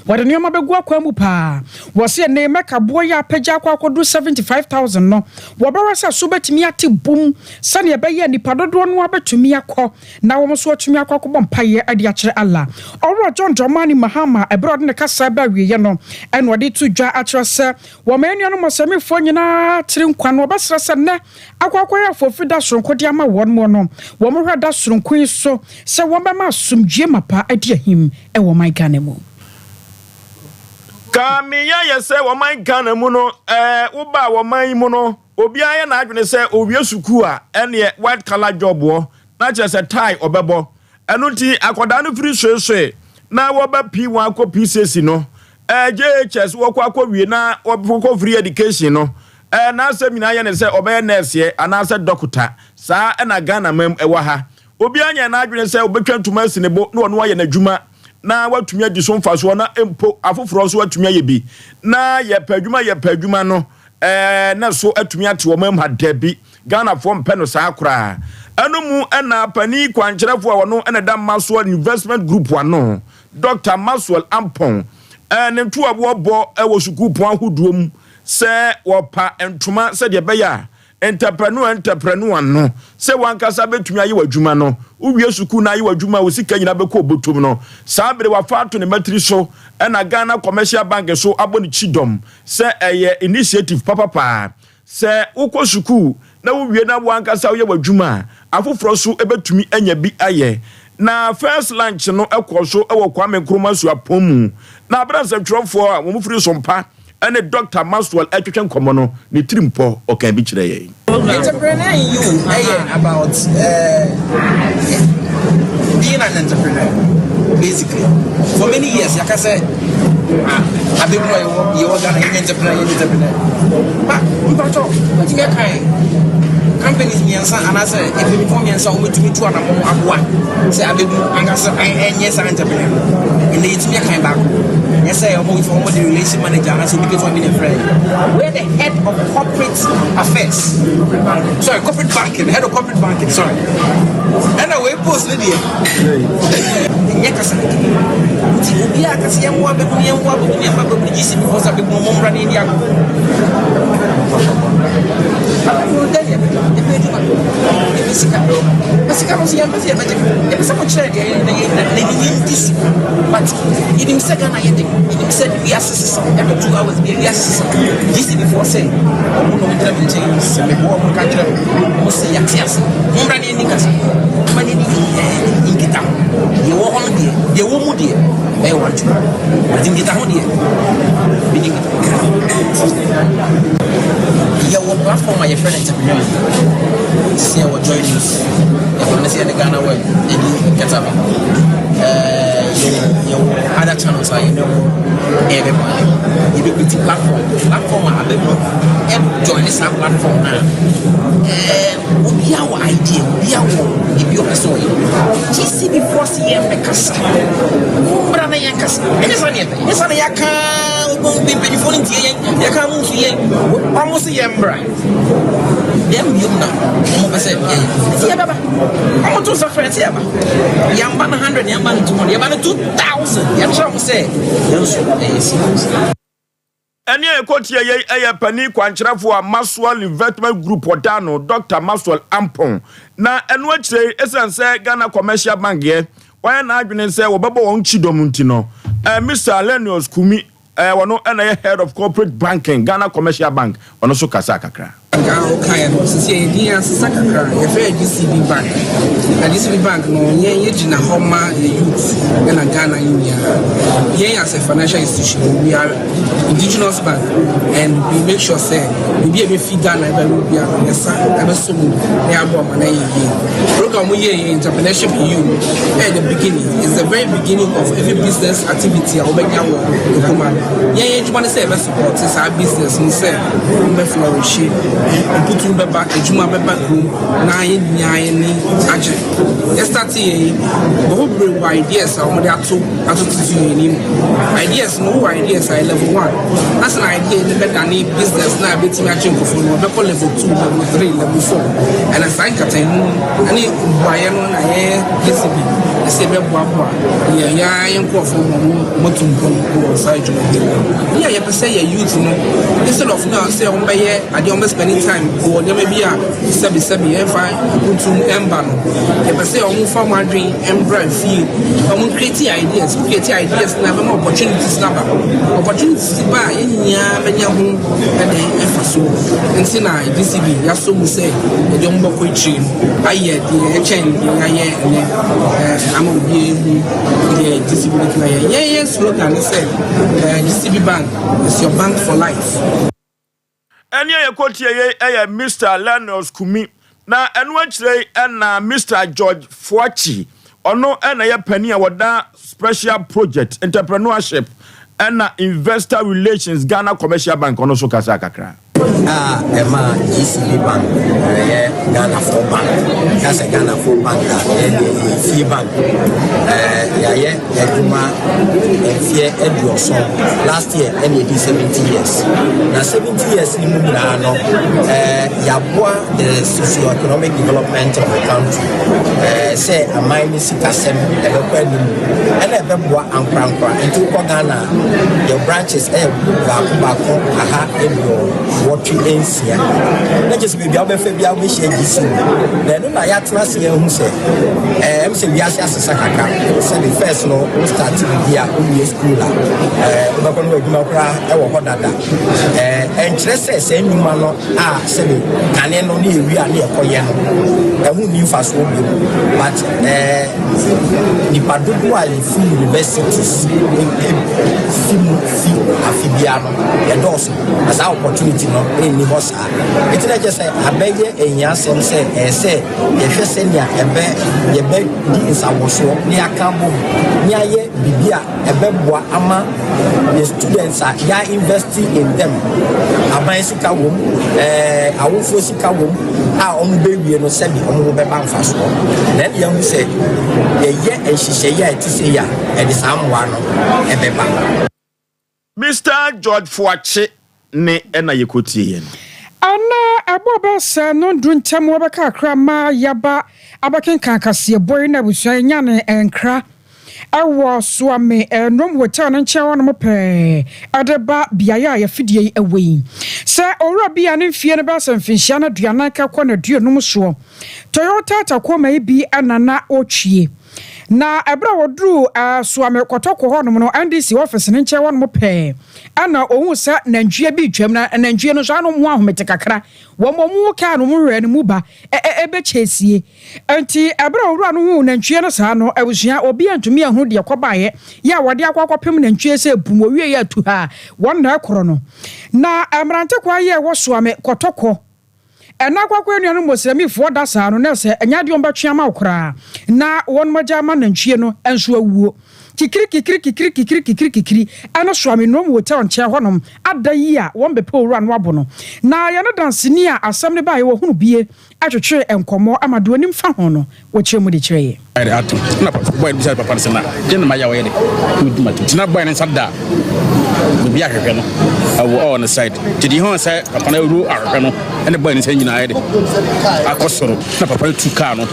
Wɔde nneɛma bɛgu akwan mu paa. Wɔse ɛnnɛ yi Mecca boɔ yi a apagya akɔ akɔduru 75,000 no, wɔbɛhwɛ sɛ so bɛtumi ate bum sɛdeɛ ɛbɛyɛ a nnipa dodoɔ no ara bɛtumi akɔ na wɔn nso atumi akɔ akɔbɔ mpaeɛ de akyerɛ Allah. Ɔwura John Dramani Mahama ɛberɛ a ɔde ne kasa reba awieɛ no ɛna ɔde reto dwa akyerɛ sɛ wɔma yɛn nuanom Mɔsɛmifoɔ nyinaa tiri nkwa na wɔbɛsrɛ sɛ nnɛ akɔ akɔyɛ afoofi da soronko de ama wɔn no, wɔhwɛ da soronko yi so sɛ wɔbɛma asomdwie mapa adi ahim wɔ ɔman Ghana mu. Ka meyɛ yɛ sɛ ɔman Ghana mu no, ɛɛ woba ɔman yi mu no, obiara yɛ n'adwene sɛ owie sukuu a, ɛneɛ white collar job wɔ, na kyerɛ sɛ tie ɔbɛbɔ. Ɛno nti akwadaa no firi soesoe na wɔba P1 akɔ P6 no, ɛɛ JHS wɔkɔ akɔwie na wɔkɔ free education no, ɛɛ n'asɛm nyinaa yɛ ne sɛ ɔbɛyɛ nɛɛseɛ anaasɛ dɔkota. Saa ɛna Ghana mam ɛwɔ ha. Obiara nyɛ n'adwene sɛ ɔbɛtwa ntoma asi ne bo na ɔno ayɛ n'adwuma na watumi adi so mfasoɔ na mpo afoforɔ nso atumi ayɛ bi. Na yɛpɛ adwuma yɛpɛ adwuma no ɛɛ na so atumi ate wɔn am ha? Dabi, Ghanafoɔ mpɛ no saa koraa. Ɛno mu ɛna panin kwankyerɛfoɔ a ɔno ɛna da Maxwell Investment Group ano, Dr. Maxwell Ampong, ɛɛ ne ntoaboɔ bɔ ɛwɔ sukuupɔn ahodoɔ mu sɛ wɔpa ntoma sɛdeɛ ɛbɛyɛ a entrepreneur entrepreneur no sɛ wankasa bɛtumi ayɛ w'adwuma no. Wowie sukuu na ayɛ w'adwuma a, wo sika nyinaa bɛkɔ obotom no. Saa bere wafa ato ne matiri so ɛna Ghana Commercial Bank so abɔ ne kyidɔm sɛ ɛyɛ initiative papapaa sɛ wokɔ sukuu na wowie na wankasa woyɛ w'adwuma a, afoforɔ so bɛtumi anya bi ayɛ. Na first lunch no ɛkɔ so ɛwɔ Kwame Nkrumah Suapɔn mu na abere nsɛntwerɛfoɔ a wɔn firi Sompa ɛne Dr. Maxwell ɛtwetwe nkɔmmɔ no, ne tiri mpɔ ɔka bi kyerɛ yɛn. Entrepreneur in You ɛyɛ about being an entrepreneur basically. For many years yɛaka sɛ abɛmu a yɛwɔ Ghana, yɛnyɛ entrepreneur, yɛnyɛ entrepreneur. But mpatɔ wotumi akan companies mmiɛnsa anaasɛ mpanyinfoɔ mmiɛnsa a wɔbɛtumi tu anammɔn aboa sɛ abɛmu ankasa ɛnyɛ saa entrepreneur no. Ɛnna yɛtumi akan baako, nyɛ sɛ ɔmo de relation manager anaasɛ obi ketewa bi na ɛfrɛ yɛ. We're the head of corporate affairs, sorry, corporate banking, head of corporate banking, sorry. Ɛna wei post ne deɛ nyɛ kasa nti obiara kasa. Yɛn mmoa bɛbu, yɛn mmoa bɛbu, yɛn mmoa bɛbu. GCB fɔ sɛ bɛbu mo mmra ne yɛdi agorɔ. Abɛbu dɛ yɛ yɛpɛ adwuma, yɛpɛ sika, na sika no nso yɛmpɛ sɛ yɛbɛgye. Yɛpɛ sɛ mokyerɛ deɛ yɛ na yɛ na na yɛndi so. But yɛnim sɛ Ghana yɛ den, yɛnim sɛ wiase sesa every 2 hours bi, wiase sesa. GCB foɔ sɛ ɔmo na ɔmo gyina me nkyɛn sɛ meboa ɔmo ka kyerɛ mo sɛ yɛate ase, mommra ne yɛni kasa ma ne ni nkita ho. Deɛ wɔ hɔ no deɛ, deɛ wɔ mu deɛ ɛyɛ one two, but nkita ho deɛ bɛdi nkita ho. Yɛwɔ platform a yɛfrɛ no Entrepreneur, sɛ yɛwɔ Joy News, yɛfrɛ no sɛ yɛne Ghana Web ɛdi nkata ho. Yɛwɔ other channels a yɛne wɔ ɛbɛba. Yɛbɛcreate platform a abɛmu ɛjoin saa platform no a obiara wɔ idea, obiara wɔ ebi ɔpɛ sɛ ɔyɛ. GCB foɔ sɛ yɛn bɛkasa, mommra na yɛnkasa. Ɛnyɛ sa ne yɛpɛ, ɛnyɛ sa na yɛaka. Mpanyinfoɔ no ntie yɛn, yɛka mo nso yɛn ɔmo sɛ yɛn mbra yɛn biom na ɔmo pɛ sɛ yɛyɛ nti yɛbɛba. Ɔmo to nsa frɛ sɛ yɛba. Yɛmba no 100, yɛmba no 200, yɛba no 2000. Yɛkyerɛ ɔmo sɛ yɛn nso ɛyɛ serious. Ɛne a ɛkɔtie yei ɛyɛ panin kwankyerɛfoɔ a Maxwell Investment Group ɔda no, Dr. Maxwell Ampong. Na ɛno akyire, ɛsiane sɛ Ghana Commercial Bank yɛ wɔayɛ n'adwene sɛ wɔbɛbɔ wɔn kyidɔm nti no, Mr. Lenius Kumi, wɔno ɛna yɛ head of corporate banking, Ghana Commercial Bank, ɔno nso kasa kakra. Bank a wokaeɛ no, sisi yɛ din asesa kakra. Yɛfrɛ yɛ GCB Bank, na GCB Bank no, yɛn yɛgyina hɔ ma yɛ youth ɛna Ghana yi nyinaa. Yɛn as a financial institution, we are indigenous bank and we make sure sɛ biribi a ɛbɛfi Ghana ɛbɛwe biara no, yɛsa ɛbɛsɔ mu na yɛabɔ ama na yɛ yie. Program mo yɛ yɛ Entrepreneurship EU ɛyɛ the beginning, it's the very beginning of every business activity a wɔbɛnya wɔ ekuma no. Yɛn yɛn adwuma no sɛ yɛbɛ support saa business no sɛ wɔn bɛ flourish, mputu bɛba, adwuma bɛba kurom na yɛn nyinaa yɛn ni agye. Yɛstart yɛ yi, wɔn bebree wɔ ideas a wɔde ato atototo yɛn anim. Ideas no, wowɔ ideas a yɛ level one na sɛ na idea no bɛdane business na ɛbɛtumi agye nkurɔfoɔ no, wɔbɛkɔ level two, level three, level four. Ɛna saa nkatamu ɛne mbuayɛ no na yɛyɛ yɛsi bi. Ɛsɛ yɛbɛboaboa yɛn ara yɛn nkurɔfoɔ ma wɔatu mpɔn wɔ saa dwumadie no mu. Yɛ a yɛpɛ sɛ yɛ youth no, instead of now sɛ wɔbɛyɛ adeɛ wɔbɛ spending time wɔ nneɛma bi a sɛbisɛbi ɛmfa ntum ɛmba no, yɛpɛ sɛ wɔfa wɔn adwene mbra fie na wɔn create ideas, create ideas na bɛma opportunities na ba. Opportunities ba a, yɛn nyinaa bɛnya ho ɛde ɛfa so. Nti na GCB yɛasɔ mu sɛ yɛde wɔn bɛkɔ akyire no ayɛ deɛ ɛkyɛn deɛ yɛayɛ ɛnɛ ama obi ehu deɛ GCB bɛtumi ayɛ. Yɛn slogan ne sɛ GCB Bank is your bank for life. Ɛne a yɛkɔtie yei ɛyɛ Mr. Lennox Kumi, na ɛno akyire yi ɛna Mr. George Fuachi, ɔno ɛna yɛ panin a wɔda Special Project, Entrepreneurship ɛna Investor Relations, Ghana Commercial Bank, ɔno nso kasa kakra. A ɛma GCB Bank ɛyɛ Ghanafoɔ bank. Ka sɛ Ghanafoɔ bank a, ɛyɛ deɛ yɛ fie bank. Yɛayɛ adwuma mfeɛ 70. Last year ɛna ɛdi 70 years, na 70 years ni mu nyinaa no, yɛaboa the socio-economic development of the country, sɛ aman ne sikasɛm ɛbɛkɔ anim ɛna ɛbɛboa ankorankora. Nti wokɔ Ghana a, yɛ branches ɛyɛ baako baako 186, na kyerɛ sɛ baabi a wobɛfa bia wobɛhyia GCB. Na ɛno na yɛatena ase yɛahu sɛ ɛm sɛ wiase asesa kakra. Sɛbe first no, wo start biribi a, wowie school a, wobɛkɔ no adwuma koraa ɛwɔ hɔ dada. Ɛnkyerɛ sɛ saa nnwuma no a sɛbe kane no ne yɛwie a ne yɛkɔyɛ no ɛho nni mfasoɔ bio, but nipa dodoɔ a yɛfi universities fi mu fi afe biara no yɛdɔɔso, na saa opportunity no ɛnni hɔ saa. Ɛti na kyerɛ sɛ abɛyɛ ahiasɛm sɛ ɛyɛ sɛ yɛhwɛ sɛnea ɛbɛ yɛbɛdi nsawɔsoɔ ne yɛaka bom ne ayɛ biribi a ɛbɛboa ama yɛ students a yɛ invest in them, aban sika wom, awofoɔ sika wom, a wɔn bɛwie no sɛbi wɔn ho bɛba mfasoɔ. Na ɛna yɛn ho sɛ yɛyɛ nhyehyɛeɛ a ɛte sɛ yi a, ɛde saa mmoa no ɛbɛba. Mr. George Fuakye ne ɛna yɛkɔtie yɛ no. Ana ɛbɔ bɛsɛ no ndu nkyɛm wɔbɛka akra ma yaba abɛkenkan kaseɛbɔ yi, na abusua yi nya ne nkra ɛwɔ Soame Ɛnom Hotel no nkyɛn hɔnom pɛɛ ɛde ba beaeɛ a yɛfidie yi ɛwɔ yi, sɛ owura bi a ne mfie no bɛsɛ mfinhyia no 40 kɛkɔ n'aduonum soɔ, Toyota Tacoma yi bi ɛna na ɔtwie, na ɛberɛ a wɔduru Soame Kɔtɔkɔ hɔnom no, NDC office no nkyɛn hɔnom pɛɛ, ɛna ohun sɛ nantwie bi twam, na nantwie no nso ano ho ahomete kakra. Wɔn mu kaa no mu wura no mu ba ɛbɛkyɛ esie. Nti ɛberɛ a owura no hu nantwie no saa no, abusua, obi antumi ahu deɛ kɔbaeɛ yɛ a wɔde akɔ akɔpem nantwie sɛ bum owie yɛ atu ha wɔn na ɛkorɔ no. Na mmerante kwa yɛ ɛwɔ Soame Kɔtɔkɔ ɛna akɔakɔ anuanom Mɔsiramifoɔ da saa no, na sɛ ɛnyɛ adeɛ ɔmbɛtwe ama wo koraa na wɔn mogya ama nantwie no nso awuo kikiri kikiri kikiri kikiri kikiri kikiri. Ɛno Soame Nnom Hotel nkyɛn hɔnom ada yi a wɔn bɛpɛ owura no abo no. Na yɛne danseni a asɛm no baeɛ wɔhunu bie atwetwe nkɔmmɔ ama deɛ onim fa ho no wɔkyerɛ mu de kyerɛ yɛ. Ayɛ ato na boy no bisa papa no sɛ, na gye na ma yɛ a ɔyɛ de medi ma nti na boy no nsa da biribi ahwehwɛ no ɛwɔ ɔwɔ ne side. Nti deɛ hɔn sɛ papa no awuro ahwehwɛ no ɛne boy no nsa nyinaa ayɛ de akɔ soro, na papa no tu kaa no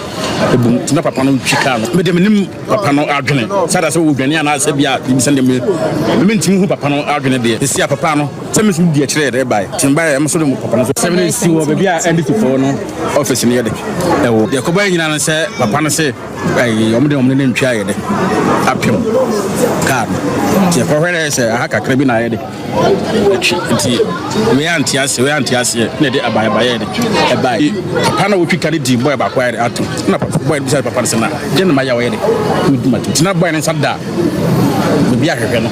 ebum, nti na papa no twi kaa no. Mede menim papa no adwene sɛ ada sɛ wɔdwane anaasɛ bi a biribi sɛ deɛ me mentumi hu papa no adwene deɛ ɛsi a papa no sɛ me nso di akyerɛ yɛ dɛ bae nti mebaeɛ ɛmo so de papa no so sɛ mene si wɔ baabi a NDC foɔ no office no yɛ de ɛwɔ. Deɛ kɔbaeɛ nyinaa no sɛ papa no sɛ ɛyi ɔmo de ɔmo ne nantwi ayɛ de apem kaa no, nti ɛkɔhwɛ dɛ sɛ aha kakra bi na ayɛ de atwi, nti wei ante ase, wei ante aseɛ, na ɛde abaebaeɛ de ɛbae. Papa na wɔtwi ka no di boy baako ayɛ de ato na boy no bisa papa no sɛ, na gye na ma yɛ a ɔyɛ de medi ma nti na boy no nsa da biribi ahwehwɛ no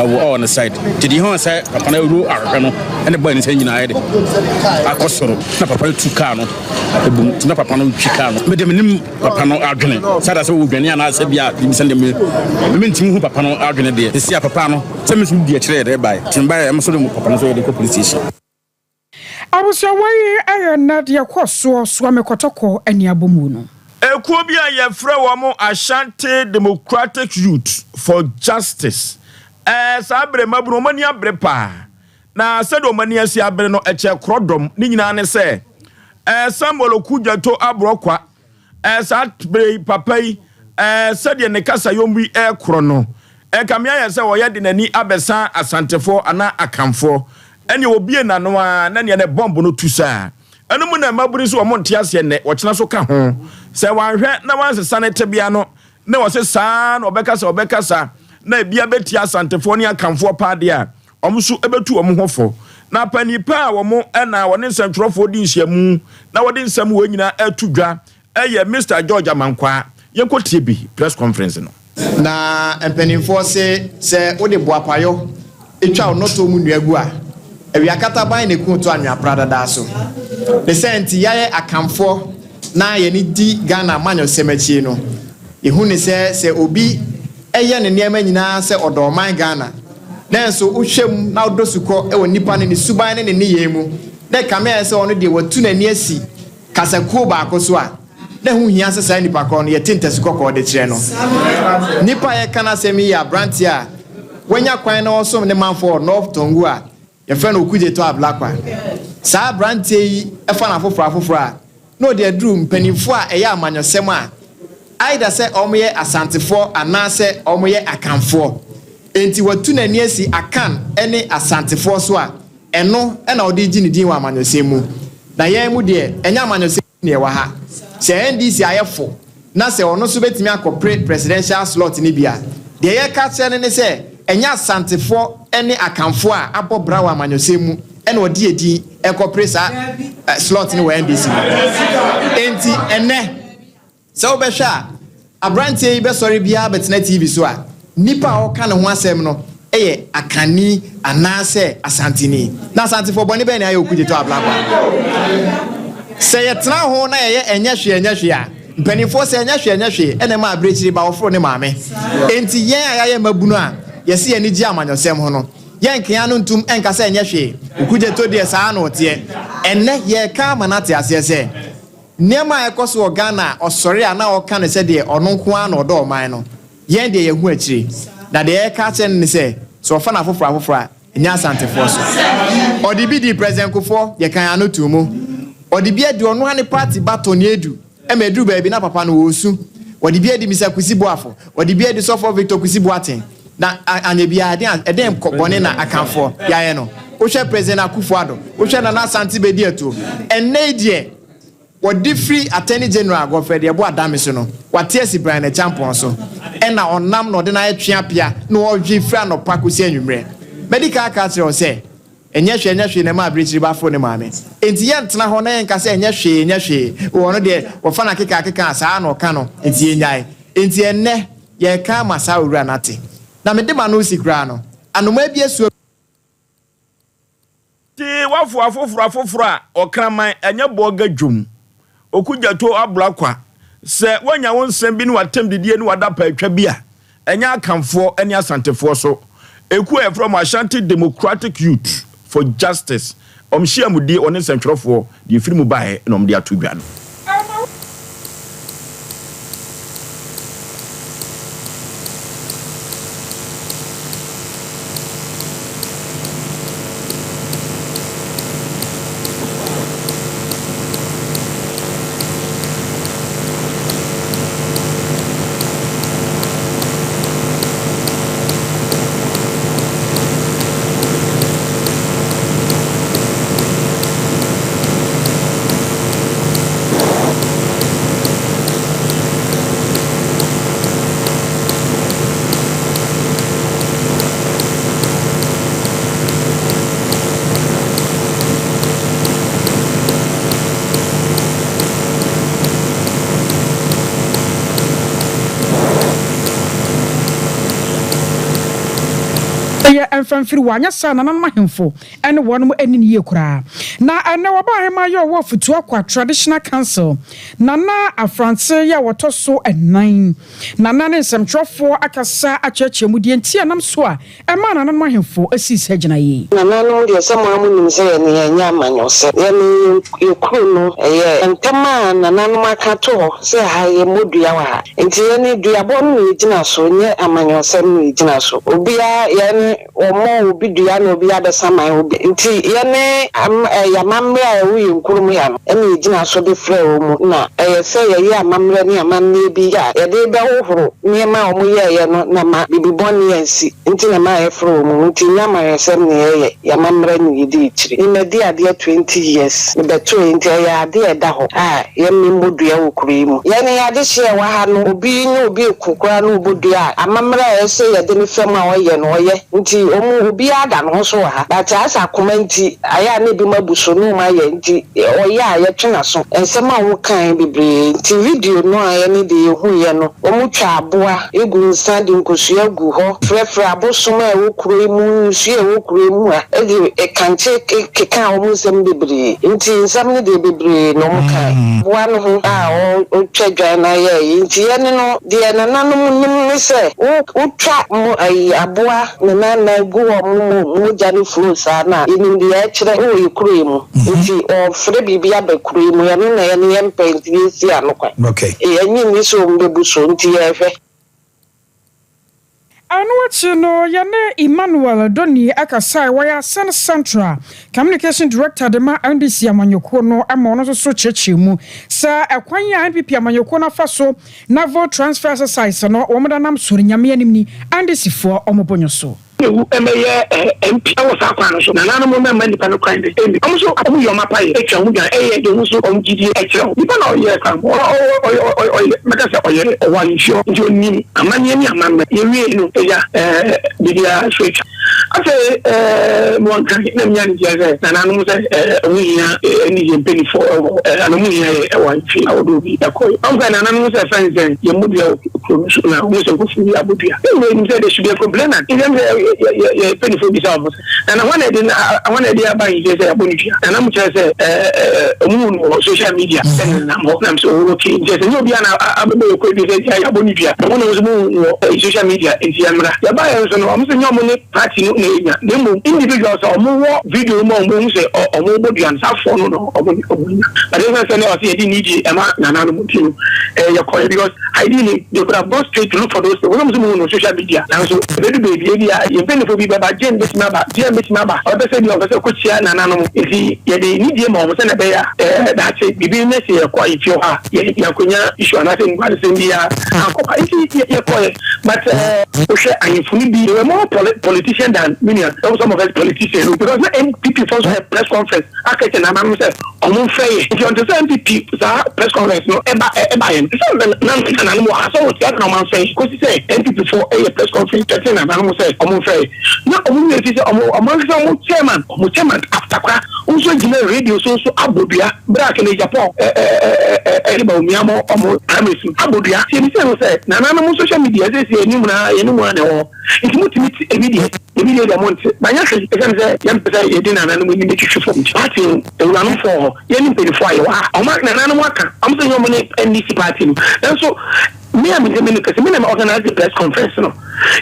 ɛwɔ ɔwɔ ne side. Nti deɛ hɔn sɛ papa no awuro ahwehwɛ no ɛne boy no nsa nyinaa ayɛ de akɔ soro, na papa no tu kaa no ebum, nti na papa no twi kaa no. Mede menim papa no adwene sɛ ada sɛ wɔdwane anaasɛ bi a biribi sɛ deɛ me mentumi hu papa no adwene deɛ ɛsi a papa no sɛ me nso di akyerɛ yɛ dɛ bae nti mebaeɛ ɛmo so de papa no nso yɛ de kɔ police station. Abusua, wei ɛyɛ nnɛ deɛ kɔ soɔ Soame Kɔtɔkɔ ne abɔmu no. Ekuo bi a yɛfrɛ wɔn Ashanti Democratic Youth for Justice, saa bere mmabunu wɔn ani abere paa. Na sɛdeɛ wɔn ani asi abere no, ɛkyɛ korɔdɔm. Ne nyinaa ne sɛ, Samuel Okudzeto Aborɔkwa, saa bere yi papa yi Ɛɛ, sɛdeɛ ne kasayɔm yi rekorɔ no, ɛkame ayɛ sɛ ɔyɛ de n'ani abɛsa Asantefoɔ anaa Akanfoɔ. Ɛnneɛ ɔbue n'ano ara na neɛ ne bɔmb no tu saa. Ɛno mu na mmabunu nso wɔn nte aseɛ nnɛ, ɔkyena nso ka ho. Sɛ wanhwɛ na wansesa ne tebea no na ɔse saa ara na ɔbɛkasa ɔbɛkasa na ebi abɛtia Asantefoɔ ne Akanfoɔ paa deɛ a, wɔn nso bɛtu wɔn ho fo. Na panin pa a wɔn na wɔne nsɛntwerɛfoɔ di nhyiamu na wɔde nsɛm wei nyinaa reto dwa yɛ Mister George Amankwaa. Yɛnkɔ tie bi press conference no. Na mpanimfoɔ se sɛ wode boapayɔ twa wo nnɔtoɔ mu nnua gu a, awia kataban na ɛku to anwea pradadaa so. Ne saa nti yɛayɛ Akanfoɔ na yɛne di Ghana amanyɔsɛm akyie no, yɛhu ne sɛ sɛ obi yɛ ne nneɛma nyinaa sɛ ɔdɔ ɔman Ghana, nanso wohwɛ mu na wodɔ sukɔ wɔ nipa no ne suban ne ne nneyɛɛ mu na ɛkame ayɛ sɛ ɔno deɛ watu n'ani asi kasakuo baako so a, na ɛho hia sɛ saa nipa korɔ no yɛte ntasu kɔkɔɔ de kyerɛ no. Nipa a yɛreka n'asɛm yi yɛ aberanteɛ a wanya kwan na ɔresom ne manfoɔ wɔ North Tongu a yɛfrɛ no Okudzeto Ablakwa. Saa aberanteɛ yi fa no afoforɔ afoforɔ a, na ɔde aduru mpanimfoɔ a ɛyɛ amanyɔsɛm a either sɛ wɔyɛ Asantefoɔ anaasɛ wɔyɛ Akanfoɔ. Enti watu n'ani asi Akan ne Asantefoɔ so a Ɛno na ɔde regye ne din wɔ amanyɔsɛm mu. Na yɛn mu deɛ, ɛnyɛ amanyɔsɛm nti na yɛwɔ ha. Sɛ NDC ayɛ fo na sɛ ɔno nso bɛtumi akɔpere presidential slot no bi a, deɛ yɛreka akyerɛ no ne sɛ, ɛnyɛ Asantefoɔ ne Akanfoɔ a abɔ bra wɔ amanyɔsɛm mu na ɔde yɛn din rekɔpere saa slot no wɔ NDC mu. Enti ɛnnɛ. Sɛ wobɛhwɛ a, aberanteɛ yi bɛsɔre biara bɛtena TV so a, nipa a ɔreka ne ho asɛm no yɛ Akanni anaasɛ Asanteni. Na Asantefoɔ, bɔne bɛn na yɛayɛ Okudzeto Ablakwa? Sɛ yɛtena ho na yɛyɛ ɛnyɛ hwee ɛnyɛ hwee a, mpanimfoɔ sɛ ɛnyɛ hwee ɛnyɛ hwee na ɛma abirekyiri ba wɔforo ne maame. Enti yɛn a yɛayɛ mmabunu a yɛse yɛn ani gye amanyɔsɛm ho no, yɛnke ano ntom nka sɛ ɛnyɛ hwee. Okudzeto deɛ saa na ɔteɛ. Ɛnnɛ yɛreka ama no ate aseɛ sɛ, Nneɛma a ɛkɔ so wɔ Ghana a ɔsɔre a na ɔka no sɛ deɛ ɔno nko ara na ɔdɔ ɔman no, yɛn deɛ yɛahu akyire. Na deɛ yɛreka akyerɛ no ne sɛ, sɛ ɔfa no afoforɔ afoforɔ a, ɛnyɛ Asantefoɔ so. Ɔde bi dii President Kufuor, yɛkaa yɛn ano too mu. Ɔde bi adi ɔno ara ne party ba Tony Adu, ɛma ɛduru baabi na papa no ɔresu. Ɔde bi adi Mister Kwesi Boafo, ɔde bi adi Sɔfoɔ Victor Kwesi Boateng. Na anyɛ biara, ɛdeɛn ɛdeɛn bɔne na Akanfoɔ yɛayɛ no? Wohwɛ President Akufo Addo, wohwɛ Nana Asante Bediatuo, ɛnnɛ yi deɛ, Wɔde firi Attorney General Godfred Yeboah Dame so no, wate asi Bryan Acheampong so, ɛna ɔnam na ɔde no ayɛ tweapea na ɔhwe firi anɔpa kɔsi anwummerɛ. Madi kan aka akyerɛ wo sɛ, ɛnyɛ hwee ɛnyɛ hwee na ɛma abirekyiri ba foro ne maame. Enti yɛntena hɔ na yɛnka sɛ ɛnyɛ hwee ɛnyɛ hwee, o ɔno deɛ wɔfa no akeka akeka a saa ara na ɔka no, enti yɛnnyae. Enti ɛnnɛ yɛreka ama saa owura no ate. Na mede m'ano resi koraa no, anomaa bi asu. Te wafo afoforo afoforo a ɔkraman ɛnyɛ bɔɔga dwom okugyato abla kwa sɛ woanya wo nsɛm bi ne w'atɛm didie ne w'adapaatwa bi a ɛnyɛ Akanfoɔ ne Asantefoɔ so ekuo a yɛfrɛ wɔn Ashanti Democratic Youth for Justice wɔn nhyiamudie wɔne nsɛntwerɛfoɔ deɛ ɛfiri mu baeɛ na wɔde ato dwa no. Yɛ mfa mfiri hɔ, anyɛ saa a nananom ahemfo ne wɔnom anni no yie koraa. Na ɛnnɛ wɔba ahemaa yɛ ɔwɔ Afutuakwa Traditional Council, Nana Afrantse yɛ a wɔtɔ so nnan. Nana ne nsɛmtwerɛfoɔ akasa akyerɛkyerɛ mu deɛ nti a ɛnam so a ɛmaa nananom ahemfo sii saa gyinaeɛ yi. Nananom deɛ sɛ mo ara mo nim sɛ yɛne yɛnyɛ amanyɔsɛm. Yɛne yɛ kuro no ɛyɛ ntam a nananom aka ato hɔ sɛ ha yɛmmɔ dua wɔ ha. Nti yɛne duabɔ no na yɛgyina so nyɛ amanyɔsɛm na yɛgyina so. Obiara yɛne. Wɔmmɔɔ obi dua na obi abɛsaman obi. Nti yɛne am ɛyɛ amammerɛ a ɛwɔ yɛn kurom ha no na yɛgyina so de frɛ wɔn. Na ɛyɛ sɛ yɛyɛ amammerɛ ne amanneɛ bi a yɛde rebɛhohoro nneɛma a wɔyɛeɛ no na ama biribi bɔne ansi nti na ɛma yɛfrɛ wɔn. Nti nyɛ amanyɔsɛm na yɛyɛ, yɛn amammerɛ na yɛdi akyire. Me madi adeɛ 20 years, mebɛtoeɛ nti ɛyɛ adeɛ a ɛda hɔ a yɛmmɔ dua wɔ kuro yi mu. Yɛn adehyeɛ a ɛwɔ ha no, obi ne obi reko koraa na ɔbɔ dua a, amammerɛ a ɛsɛ sɛ yɛde no fam a ɔyɛ no ɔyɛ. Nti ɔmo obiaa da ne ho so wɔ ha but asɛ akoma nti ayɛ a na ebinom abu so na ɔmo ayɛ nti ɔyɛ a yɛtwe naso. Nsɛm a ɔmo kae bebree nti video no a yɛne deɛ yɛhuiɛ no ɔmo twa aboa gu nsa de nkosua gu hɔ frɛfrɛ abosom a ɛwɔ kuro yi mu nsuo a ɛwɔ kuro yi mu ha de kankye kekaa ɔmo nsɛm bebree nti nsɛm no deɛ bebree na ɔmo kae. Aboa no ho a ɔtwa dwan no ayɛɛye nti yɛne no deɛ nananom nim ne sɛ wo Wotwa mo ayi aboa ne nan nan gu hɔ mo mo mogya no flow saa no a yɛnim deɛ ɛkyerɛ wɔ yɛ kuro yi mu nti ɔɔfrɛ biribi aba kuro yi mu ɛno na yɛne yɛmpɛ nti yɛsi ano kwan yɛnye nni sɛ ɔmo bɛbu so nti yɛɛhwɛ. Ɛno akyi no, yɛne Emmanuel Doni kasae, ɔyɛ Assin Central Communication Director de ma NDC amanyɔkuo no ma ɔno nso so kyerɛkyerɛ mu sɛ ɛkwan a NPP amanyɔkuo no afa so Naval transfer exercise no wɔn da nam sori Nyame anim ni Andesi foɔ wɔn bonyo so. Ewu mmɛyɛ MP wɔ saa kwan no so. Nananom no mma nnipa no kwan de nni. Wɔn nso wɔn yɛ wɔn apayɛ atwa ho dwan ɛyɛ de wɔn nso wɔn gyidie kyerɛ wo. Nipa na ɔyɛ kwan ɔyɛ ɔyɛ ɔyɛ mɛka sɛ ɔyɛ ɔwɔ ahemfie nti ɔnim amanneɛ ne amammerɛ. Yɛwiee no agya ɛɛ biribiara so atwa. Afei ɛɛ mewɔ nkran na menya anigyeɛ sɛ nananom sɛ ɛɛ wɔn hia ɛne yɛn mpanimfoɔ ɛwɔ ɛɛ ana wɔn hia yɛ ɛwɔ ahemfie ahodoɔ bi ɛkɔ. Wɔn sɛ nananom sɛ fɛn sɛ yɛn mu dua wɔ kuro no so na wɔn sɛ nkurɔfoɔ bi abɔ dua. Yɛn nyinaa nim sɛ there should be a complainant. Nti ɛm sɛ yɛ yɛ yɛ mpanimfoɔ bisa wɔn sɛ nana hwan na ɛde hwan na ɛde aba ahemfie sɛ yɛabɔ no dua. Nana mo kyerɛ sɛ ɛɛ wɔn hu no wɔ social media sɛ nenam hɔ nam sɛ oh okay nti ɛsɛ nyɛ obiara na abɛbɔ yɛ kɔ ebi sɛ yɛabɔ no dua. Wɔn na wɔn nso mo hu wɔ social media nti yɛmmra. Yɛbaeɛ nso no wɔn sɛ nyɛ wɔn ne party no na enya na mmom individuals a wɔn wɔ video no mu a wɔn hu sɛ wɔn bɔ dua no saa foɔ no na wɔn wɔn nya. But ɛsan sɛ na ɔsɛ yɛde nidie ɛma nananom nti no ɛɛ yɛkɔɛ because ideally they could have gone straight to look for those people. Wɔn sɛ mo hu no social media nanso ebedu baabi ebi a yɛn mpanyinfoɔ bi bɛba Jane betumi aba GM betumi aba ɔbɛpɛ sɛ bi a ɔpɛ sɛ ɔkɔkyia nananom nti yɛde nidie ma wɔn sɛnea ɛbɛyɛ a ɛɛ daakye biribi ne sɛ yɛkɔ ahemfie hɔ a yɛ yɛankɔnya issue anaasɛ nguadesɛm biara ankɔba nti yɛkɔɛ but ɛɛ wohwɛ ahemfo no bi they were more poli politician than me nua some of us politician no because na NPP fo nso yɛ press conference aka kyerɛ nananom sɛ ɔmo mfrɛ yɛ nti ɔnte sɛ NPP saa press conference no ɛba ɛba yɛ no sɛ na nananom wɔ ha sɛ wɔte ase na ɔmo amfrɛ yɛ kosi sɛ NPP fo ɛyɛ press conference threaten nananom sɛ ɔmo mfrɛ yɛ na ɔmo nyɛ fi sɛ ɔmo ɔmo ankasa ɔmo chairman ɔmo chairman after kora nso gyina radio so nso abɔ dua bere a Kennedy Agyapong ɛ ɛ ɛ ɛ ɛde Bawumia mo ɔmo primaries no abɔ dua tie mi sɛ ho sɛ nananom social media sɛ sɛ anim na yɛn mu a na ɛwɔ hɔ nti mo tumi te ebi deɛ ebi deɛ deɛ mo nte banyɛ hwee ɛsɛn sɛ yɛn mpɛ sɛ yɛde nananom anim bɛtwitwi fam nti party no awuranom fɔɔ hɔ yɛn ne mpanyinfoɔ a yɛwɔ ha ɔmo nananom aka ɔmo sɛ nyɛ ɔmo ne NDC party no nanso Me a mede me no kɛse, me na me organise press conference no.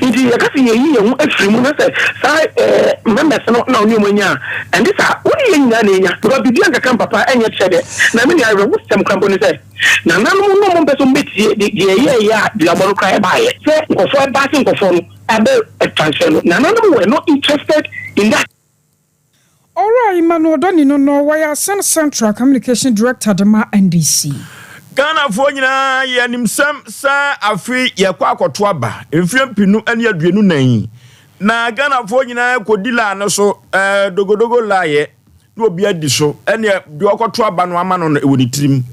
Nti yɛka sɛ yɛyi yɛn ho afiri mu na sɛ saa eh, members no na ɔne ɔmo anya a, ɛnde saa, wo ne yɛn nyinaa na enya. Because biribi ankaka mpapa ɛnyɛ kyerɛ dɛ. Na me nea awerɛhosɛm koraa mpo ne sɛ, nananom no ɔmo mpɛ sɛ ɔmo bɛtie de deɛ ɛyɛɛyɛ a duabɔ no koraa ɛbaeɛ sɛ nkurɔfoɔ ɛba se nkurɔfoɔ no abɛ transfer no, nananom were not interested in that. Owura Emmanuel Donino no wɔyɛ Assin Central Communication Director de ma NDC. Ghanafoɔ nyinaa yɛ animsɛm sɛ afe yɛkɔ akɔto aba mfeɛ mpenu ne 24 yi na Ghanafoɔ nyinaa kɔdi laa no so eh, dogodogo laayɛ na obi adi so ɛneɛ deɛ ɔkɔto aba no ama no no ɛwɔ ne tirim.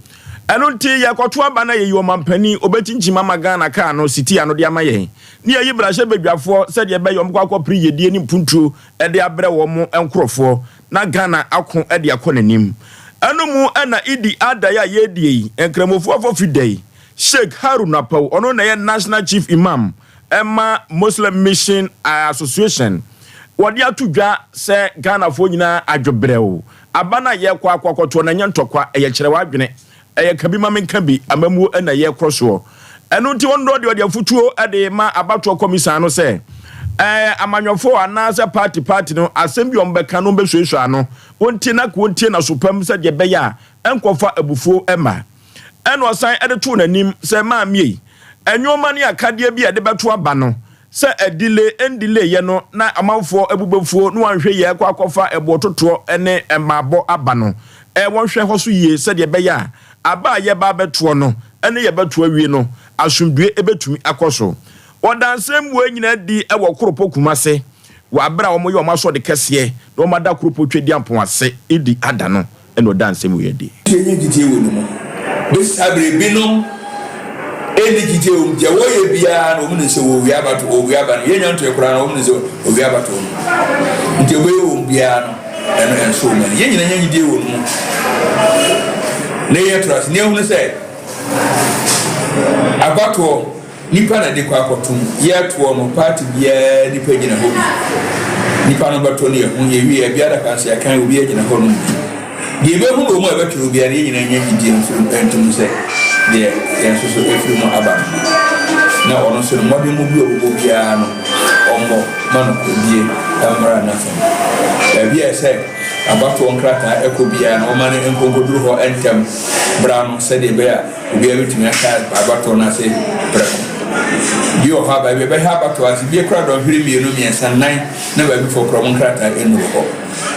Ɛno nti yɛkɔto aba no yɛyi ɔmampanin ɔbɛkyinkyim ama Ghana kaa no sitia no de ama yɛn ne yɛyi mmarahyɛbadwafoɔ sɛdeɛ ɛbɛyɛ ɔmkɔ akɔpere yɛdie ne mpuntuo de abrɛ wɔn nkorɔfoɔ na Ghana ako de akɔ n'anim. Ɛno mu na Idi Adda yi a yɛredie yi, Nkramofoɔ afɔfi da yi, Sheik Harun Apawu, ɔno na ɛyɛ National Chief Imam ma Muslim Mission Association, wɔde ato dwa sɛ Ghanafoɔ nyinaa adwobrɛw, aba no a yɛrekɔ akɔ akɔtoɔ no ɛnyɛ ntɔkwa, ɛyɛ kyerɛ w'adwene. Ɛyɛ ka bi ma menka bi amammuo na yɛrekorɔ soɔ. Ɛno nti ɔno deɛ ɔde afutuo de rema abatoɔ kɔmisan no sɛ, ɛɛ amanyɔfoɔ anaasɛ party party no asɛm bi a wɔbɛka no wɔbɛsuasua ano, wɔntie na wɔntie no aso pam sɛdeɛ ɛbɛyɛ a ɛnkɔfa abufuo mma. Ɛna ɔsan de too n'anim sɛ maame ei, nnoɔma ne akadeɛ bi a yɛde bɛto aba no, Sɛ ɛdile ɛndile yɛ no na amanfoɔ abu bɛfuo na wɔanhwɛ yie akɔ akɔfa ɛboɔtotoɔ ne mmaabɔ aba no, wɔnhwɛ hɔ so yie sɛdeɛ ɛbɛyɛ a aba a yɛreba abɛtoɔ no ne yɛbɛto awie no, asomdwoeɛ bɛtumi akɔ so. Wɔda nsɛm wei nyinaa adi wɔ Koropɔ Kumase wɔ aberɛ a wɔyɛ wɔn asɔde kɛseɛ na wɔada Koropɔ Twedeampɔn ase redi ada no na ɔdaa nsɛm wei adi. Yɛnnya gyidie wɔ ne mu. Bɛsi saa berɛ yi, binom nni gyidie wɔ mu. Deɛ wɔyɛ biara no, wɔnim sɛ wɔwia abatoɔ, wɔwia aba no. Yɛnnya ntoeɛ koraa no, wɔnim sɛ wɔwia abatoɔ no. Nti wɔbɛyɛ wɔn biara no, ɛno ɛnsɔ wɔn ani. Yɛn nyinaa nya gyidie wɔ ne mu. Na yɛto ase, na yɛhunu sɛ abatoɔ Nipa na de kɔ akɔtom. Yɛtoɔ no party biara nipa gyina hɔ bi. Nipa no bɛto no yɛho yɛwie a biara ka nso yɛkan obiara gyina hɔ nom bi. Deɛ yɛbɛhu no wɔ mu a ɛbɛtwerɛ obiara no yɛn nyinaa nya gyidie nso ntom sɛ deɛ yɛn nso so ɛfiri mu aba no na ɔno nso no mmɔdemmɔ bi a ɔbɛbɔ biara no ɔmmɔ ma nokorɛdie mmra n'afam. Baabi a ɛsɛ abatoɔ nkrataa ɛkɔ biara no ɔma no nkɔnkɔduru hɔ ntɛm bra no sɛdeɛ ɛbɛyɛ a Obiara betumi ahyɛ abatoɔ no ase prɛko. Bi wɔ hɔ a, baabi a ɛbɛhyɛ abatoɔ ase, bi kura dɔnhwere mmienu, mmiɛnsa, nnan, na baabifoɔ koraa wɔn nkrataa nnuru hɔ.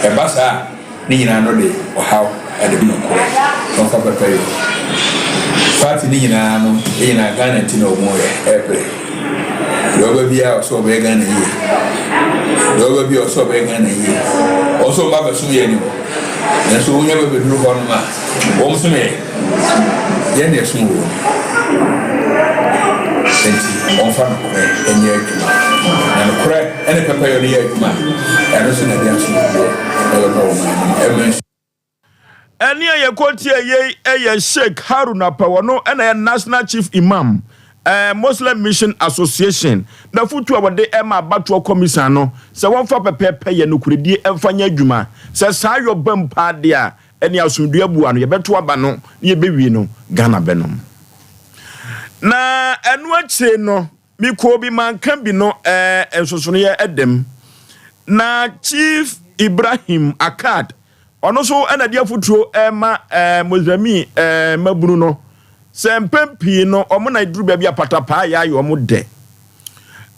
Ɛba saa a, ne nyinaa no de ɔhaw de ba. Nokorɛ, wɔmfa pɛpɛyɔ. Party no nyinaa no, yɛn nyinaa Ghana nti na wɔyɛ, ɛrepere. Deɛ ɔba biara ɔsɛ ɔbɛyɛ Ghana yie. Deɛ ɔba biara ɔsɛ ɔbɛyɛ Ghana yie. Wɔn nso wɔba abɛsom yɛn o. Nanso wɔnya ba bɛduru hɔnom a, wɔn som yɛn. Yɛn na yɛsom wɔn. Enti wɔmfa nokorɛ nyɛ adwuma. Na nokorɛ ne pɛpɛyɔ no yɛ adwuma a, ɛno nso na ɛde asomdwoeɛ bɛba wɔn anim. Ɛma. Ɛnne a yɛkɔtiee yei yɛ Sheik Harun Apau, ɔno na ɛyɛ National Chief Imam, Muslim Mission Association. N'afotu a wɔde ma abatoɔ kɔmisan no sɛ wɔmfa pɛpɛɛpɛ yɛ nokorɛdie mfa nyɛ adwuma. Sɛ saa yɔ bam paa deɛ a, ɛnneɛ asomdwoeɛ abu ano, yɛbɛto aba no na yɛbɛwie no, Ghana bɛnom. Na ɛno akyire no, Mekɔɔ bi manka bi no ɛɛ nsosonoeɛ ɛdɛm. Na Chief Ibrahim Akad ɔno nso ɛna de afotuo ɛrema ɛɛ Mozambique ɛɛ mmabunu no sɛ mpɛn pii no wɔn na ɛduru baabi a patapaa yɛ ayɛ wɔn dɛ.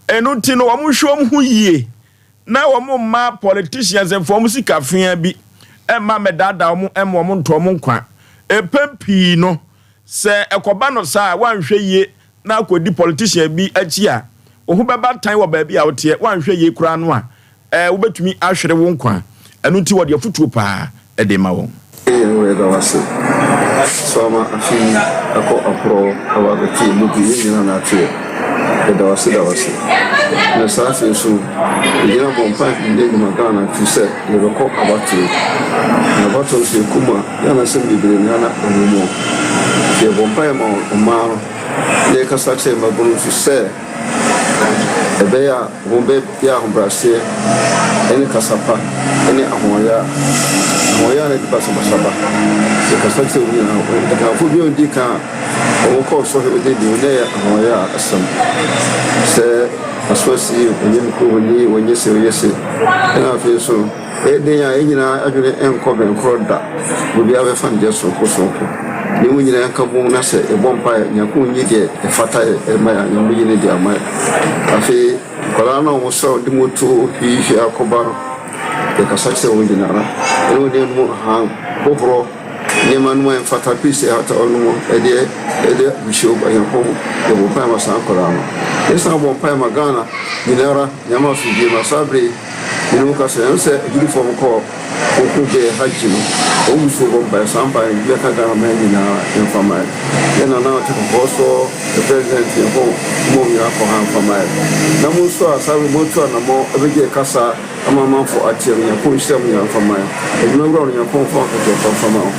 Ɛno nti no wɔn nhwɛ wɔn ho yie na wɔn mma politicians mfa wɔn sika fea bi ɛmma mmɛdaadaa wɔn ɛmma wɔn ntɔ wɔn nkwa. Mpɛn pii no sɛ ɛkɔba no saa a wɔanhwɛ yie na akɔdi politician bi akyi a, wo ho bɛba tan wɔ baabi a woteɛ, woanhwɛ yie koraa no a, eh, wobɛtumi ahwere wo nkwa. Ɛno nti wɔde afotuo paa de rema wɔn. Yehowa yɛda wo ase sɛ wama afe yi akɔ aporɔw aba abɛto yɛn mu bi, yɛn nyinaa na ato yɛn. Yɛda wo ase da wo ase. Na saa afe yi nso yɛgyina bɔ mpae denden de ma Ghana ɛfiri sɛ yɛbɛkɔ abatoɔ. Na abatoɔ nso yɛkɔ mu a, Ghana nsɛm bebree na na ɛwɔ mu. Nti yɛbɔ mpaeɛ ma ɔman no na yɛkasa kyerɛ mmabunu nso sɛ ɛbɛyɛ a wɔbɛyɛ ahobrɛaseɛ ne kasa pa ne ahoɔyaa. Ahoɔyaa na ɛde basabasa ba. Yɛkasa kyerɛ wɔn nyinaa. Ɔdikanfoɔ bi a ɔdi kan a wɔkɔɔ sɔhwɛ ɔdi deɛ na ɛyɛ ahoɔyaa asɛm. Sɛ asoasi, ɔnyɛ me kurom ni, ɔnyɛ sei, ɔnyɛ sei. Ɛna afei nso Ɛyɛ den a, yɛn nyinaa adwene renkɔ bɛnkorɔ da. Obiara bɛfa ne deɛ soronko soronko. Na emu nyinaa nka bom na sɛ yɛbɔ mpaeɛ a, Nyankopɔn nyi deɛ ɛfata yɛ mma yɛn a, Nyame bɛyi ne deɛ ama yɛn. Afei nkwadaa no a wɔn sɛ wɔde moto hwiihwii akɔba no, yɛkasa kyerɛ wɔn nyinara. Ɛne wɔn nuanom ahan, hohorɔ nneɛma no mu a ɛmfata, pii sɛ ɛhata wɔn mu, ɛdeɛ ɛde abusuo ba Nyankopɔn. Yɛbɔ mpaeɛ ma saa nkwadaa no. Yɛsan bɔ mpaeɛ ma Ghana nyinara, Nyame asomdwie ma saa berɛ yi. Binom ka sɛ, ɛnsɛ agyidifoɔ no kɔ koko bɛyɛ Hajji no, wɔn gu so bɔ mpaeɛ, saa mpaeɛ no bɛka Ghana man nyinaa yɛmfa mmaeɛ. Yɛn nana a ɔte kɔkɔɔ soɔ, the president, yɛn ho mmom nyinaa kɔ ha mfa mmaeɛ. Na mo nso a saa berɛ moatu anamɔn abɛgye yɛn kasa ama amanfoɔ ateɛ no, Nyankopɔn nhyira mo nyinaa mfa mmaeɛ. Adwuma wura no, Nyankopɔn mfa akatua pa mfa ma wo.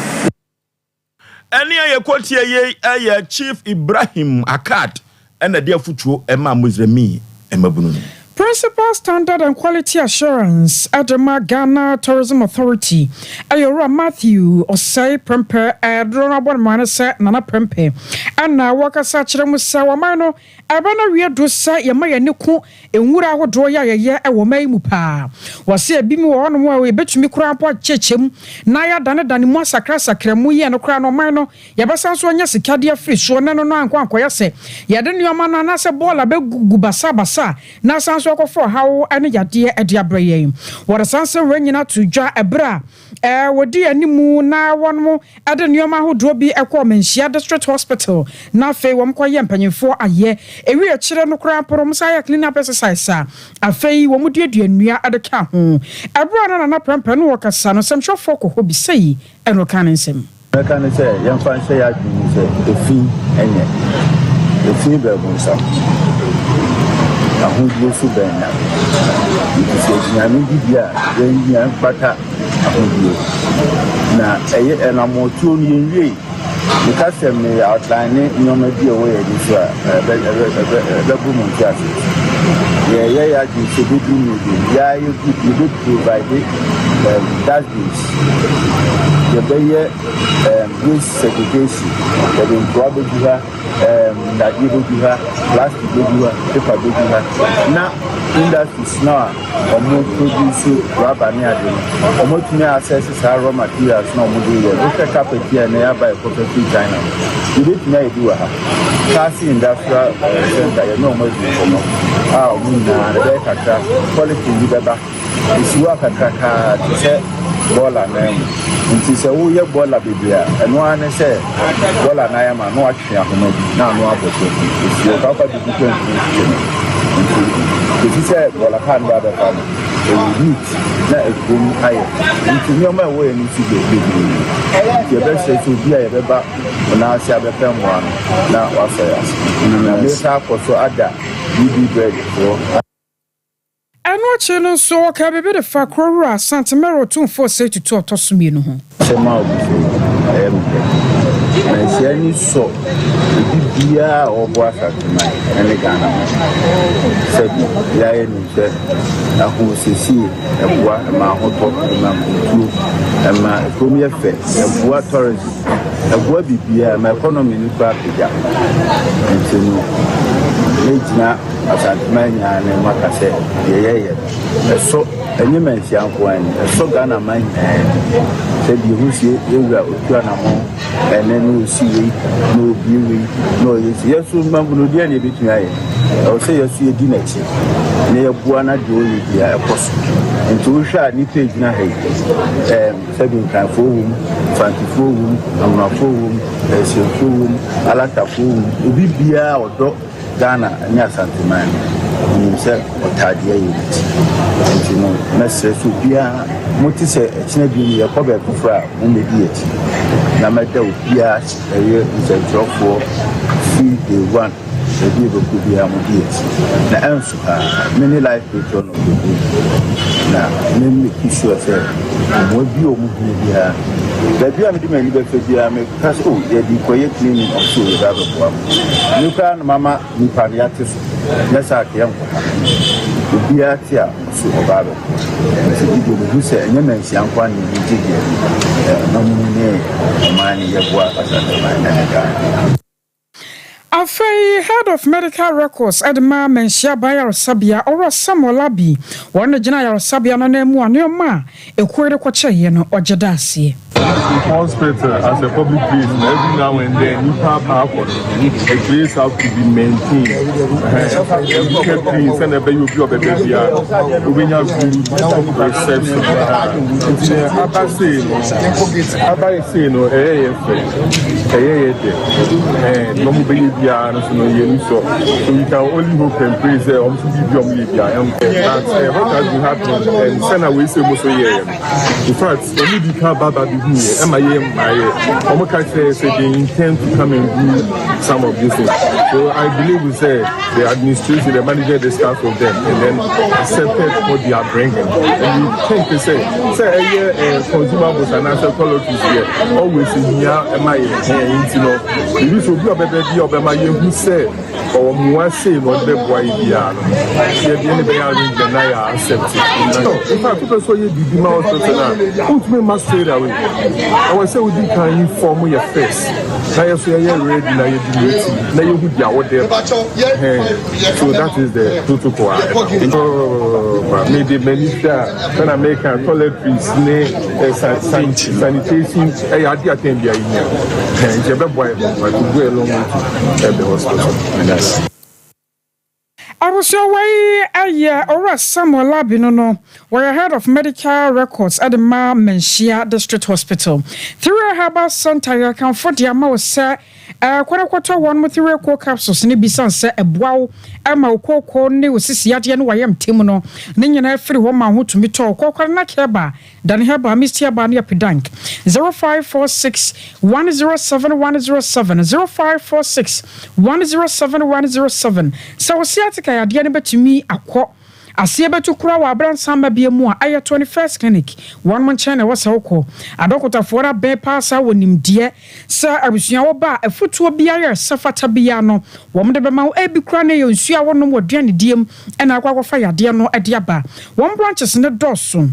Ɛnne a yɛkɔtie yei yɛ Chief Ibrahim Akkad na ɛde afotuo maa Muslimii mmabunu no. Principal Standard and Quality Assurance de ma Ghana Tourism Authority yɛ Owura Matthew Osei Prempeh dodoɔ no abɔ no mane sɛ Nana Prempeh ɛna wɔkasa kyerɛ mu sɛ ɔman no ɛbɛ no awie do sɛ yɛma yɛn ani ko nwura ahodoɔ yɛ a yɛyɛ wɔ ɔman yi mu paa. Wɔse ebi mu wɔ hɔnom a yɛbɛtumi koraa mpo akyekyɛ mu na yɛadanedane mu asakrasakra mu yɛ no koraa no ɔman no Yɛbɛsan nso anya sika de afiri soɔ na ɛno no ankɔ ankɔyɛ sɛ yɛde nnoɔma no anaasɛ bɔɔla bɛgugu basabasa na asan nso akɔfa ɔhaw ne yadeɛ de abrɛ yɛn. Wɔde saa nsɛm wei nyina too dwa ɛberɛ a wɔdii animu na wɔn de nnoɔma ahodoɔ bi kɔɔ Manhyia District Hospital na afei wɔn kɔyɛɛ mpanyinfoɔ ayɛ. Ɛwie akyire no koraa mpo no wɔn san yɛɛ clean up exercise a afei wɔn duadua nnua de kaa ho. Ɛberɛ a na Nana Prɛmpɛ ne ɔrekasa no nsɛmtwerɛfoɔ kɔ hɔ bi sei na ɔkaa ne nsɛm. Mɛka ne sɛ yɛmfa nhyɛ yɛn adwene mu sɛ efi nyɛ. Efi bɛn bonsam. Ahodie so bɛn Nyame. Nti sɛ Nyame di bi a yɛn yɛn fata ahodie. Na ɛyɛ ɛnamɔtuo no yɛn wiei. Meka sɛ me outline ne nneɛma bi a ɛwɔ yɛn ani so a ɛbɛ ɛbɛ ɛbɛ ɛbɛboro mo ntease so. Yɛyɛ yɛn adwene sɛ bɛduru mmerɛ bi no yɛa yɛ group yɛbɛ provide um, dustbins. Yɛbɛyɛ um, waste segregation. Yɛde ntoa bɛgu ha, um, dadeɛ bɛgu ha, plastic bɛgu ha, paper bɛgu ha. Na industries no a wɔn produce rubber ne ade no, wɔatumi access saa raw materials na wɔde yɛ. Wohwɛ carpet yi a ɛnɛ yɛaba ɛkɔfɛ firi China no, yɛbɛtumi ayɛ bi wɔ ha. Kasi Industrial Center yɛne wɔn adi nkɔmmɔ a wɔn nyinaa ɛbɛyɛ kakra polythene bi bɛba. Esi hɔ a kakrakaa te sɛ bɔɔla nan mu. Nti sɛ woyɛ bɔɔla bebree a, ɛno ara ne sɛ bɔɔla no ayɛ ma na watwe ahoma bi na ano abɔ so. Esi hɔ kwakwa de bi kura ntumi nkyekye no. Nti kɔsi sɛ bɔɔla kaa no ba abɛfa no, ɛwɔ neat na ekurom ayɛ fɛ. Nti nneɛma a ɛwɔ yɛn ani so deɛ bebree. Nti yɛbɛsrɛ sɛ obi a yɛbɛba wo nan ase abɛpɛ mmoa no na wasɔ yɛn ase. Na mesan akɔ so ada UB Bread foɔ. Ɛno akyiri no nso, wɔkaa biribi de faa kuro wura Asante Mary Otumfoɔ Osei Tutu a ɔtɔ so mmienu ho. Sɛ ma obi so ɛyɛ me pɛ. Manhyia ani sɔ obi biara a ɔboa Asanteman ɛne Ghana man. Sɛbi yɛayɛ nim sɛ ahosiesie ɛboa ɛma ahotɔ, ɛma mpuntuo, ɛma kurom yɛ fɛ, ɛboa tourism, ɛboa biribiara, ɛma economy no koraa pagya. Nti no mɛgyina Asanteman nyinaa ne maka sɛ deɛ yɛyɛ no ɛsɔ ɛnyɛ Manhyia nko ara ani, ɛsɔ Ghana man nyinaa ani. Sɛ deɛ ɛhu sie yɛwura ɔtu anamɔn ɛnɛ na ɔsi wei na ɔbie wei na ɔyɛ si yɛn nso mmabunu deɛ na yɛbɛtumi ayɛ ɛwɔ sɛ yɛn nso yɛdi n'akyi na yɛboa na deɛ ɔyɛ biara ɛkɔ so. Nti wohwɛ a nnipa ɛgyina ha yi ɛɛm sɛbi Nkranfoɔ wom, Mfantefoɔ wom, Amonafoɔ wom, Ɛsiemfoɔ wom, Alatafoɔ wom, obi biara ɔdɔ Ghana ne Asanteman no, menim sɛ ɔtaa deɛ yɛ ne ti. Nti no, mɛsrɛ sɛ obiara, mote sɛ ɛkyena bio no yɛkɔ baabi foforɔ a, mommɛdi yɛn akyi. Na mɛda obiara ase, ɛyɛ nsɛntwerɛfoɔ firi day one, baabi a yɛbɛkɔ biara modi yɛn akyi. Na ɛnso ha, me ne life patron of the group, na me make sure sɛ mmoa bi a wɔn hia biara, baabi a mede m'ani bɛfa biara, meka sɛ, oh, yɛde kɔyɛ cleaning, ɔmo sɛ yɛbɛ abɛboa mo. Me koraa na mama nipa no yɛate so, nyɛ saa a yɛnkɔ ha. Obiara te a ɔso ɔba abɛboa. Nti me deɛ mehu sɛ ɛnyɛ Manhyia nko ara na yɛde gye deɛ no, ɔma mu ne ɔman no yɛboa Asanteman ne Ghana. Afei Head of Medical Records de ma Manhyia Aban Ayaresabea, Owura Samuel Abbey, wɔn na gyina ayaresabea no ananmu a nneɛma a ekuo yi de kɔkyɛeɛ no ɔgye da aseɛ. Hospital as a public place na every now and then nipa ba akɔ no the place have to be maintained ɛhɛn kept clean sɛnea ɛbɛyɛ obi ɔbɛbɛ bia obenya good reception nti aba sei no aba sei no ɛyɛ yɛ fɛ ɛyɛ yɛ dɛ ɛhɛn na ɔmo bɛyɛ biara no so no yɛ ni sɔ so we can only hope and pray sɛ ɔmo so biribi ɔmo yɛ biara ɛnkɔ but uh, what has been happening um, sɛnea wei sɛ mo so yɛ yɛ no in fact Wɔn di kan ba ba bi hu yɛ ɛma yɛ mmaa yɛ. Wɔn ka kyerɛ yɛ sɛ they intend to come and do some of these things. So I believe sɛ the administration, the manager discussed with them and then accepted what they are bringing. And we think sɛ sɛ ɛyɛ eh, consumables anaasɛ toiletries yɛ always hia ɛma yɛ ɛn nti no. Ebi sɛ obi a ɔbɛbɛ bi a ɔbɛma yɛ hu sɛ. Ɔwɔ mmoa sei na ɔde bɛboa yɛ biara no, yɛde ne bɛyɛ arrangement na yɛ accept. In fact, wopɛ sɛ ɔyɛ biribi ma hospital no a, wontumi mma straight away. Ɛwɔ sɛ wodi kan inform yɛ first, na yɛ so yɛyɛ ready na yɛdi n'akyi na yɛhu deɛ wode ba. So that is the protocol a ɛda hɔ. Mede m'ani hwɛ a, sɛna meka toiletries ne sanitation ɛyɛ ade a tɛn bia yɛhia. Nti ɛbɛboa yɛ papa to go a long way to help the hospital. Abusua wei yɛ Owura Samuel Labino no, wɔyɛ Head of Medical Records de ma Manhyia District Hospital. Three Herbal Center yɛ kamfo de ama wo sɛ kɔ na kɔtɔ wɔn Three Co Capsules no bi sane sɛ ɛboa wo ma wo kooko ne wo sisi yadeɛ ne w'ayamte mu no ne nyinaa firi hɔ ma wo ho tumi tɔ wo. Kɔ Kwadanak Herbal, Dane Herbal, Misty Herbal ne Epidank. 0546 107 107, 0546 107 107. Sɛ wo sciatica yadeɛ no bɛtumi akɔ aseɛ bɛtu koraa wɔ abrɛ mma bia mu a, ɛyɛ 21st Clinic wɔn mo nkyɛn na ɛwɔ sɛ wokɔ. Adɔkotafoɔ no abɛn paa saa wɔ nimdeɛ sɛ abusua wɔba a, afutuo biara yɛ sɛ fata biara no wɔn de bɛma wo. Ebi koraa no yɛ nsuo a wɔnom wɔ aduane diem ɛna akɔ akɔfa yadeɛ no de aba. Wɔn branches no dɔɔso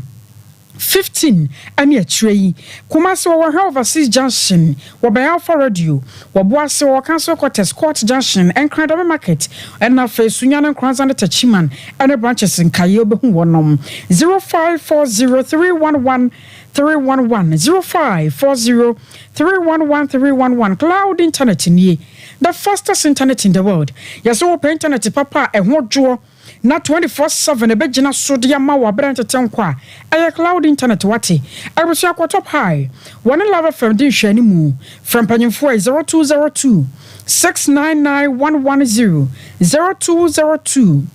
15 ɛne akyire yi. Kumase wɔwɔ hwɛ Overseas Junction, wɔbɛn Alpha Radio. Wɔboase wɔwɔ Council Quarters, Court Junction, Nkran Market, ɛna afei Sunyani, Nkoranza ne Techiman ɛne branches nkaeɛ wobɛhu wɔnom. 0540 311 311, 0540 311 311. Cloud Internet nie, the fastest internet in the world. Yɛsɛ wopɛ internet papa a ɛho dwoɔ na 24/7 ɛbɛgyina so de ama wɔ aberɛ ntete nkɔ a, ɛyɛ Cloud Internet. Wate abusua, kɔ Top High, wɔne Love FM di nhwɛani mu. Frɛ mpanyimfoɔ yi: 0202 699 110, 0202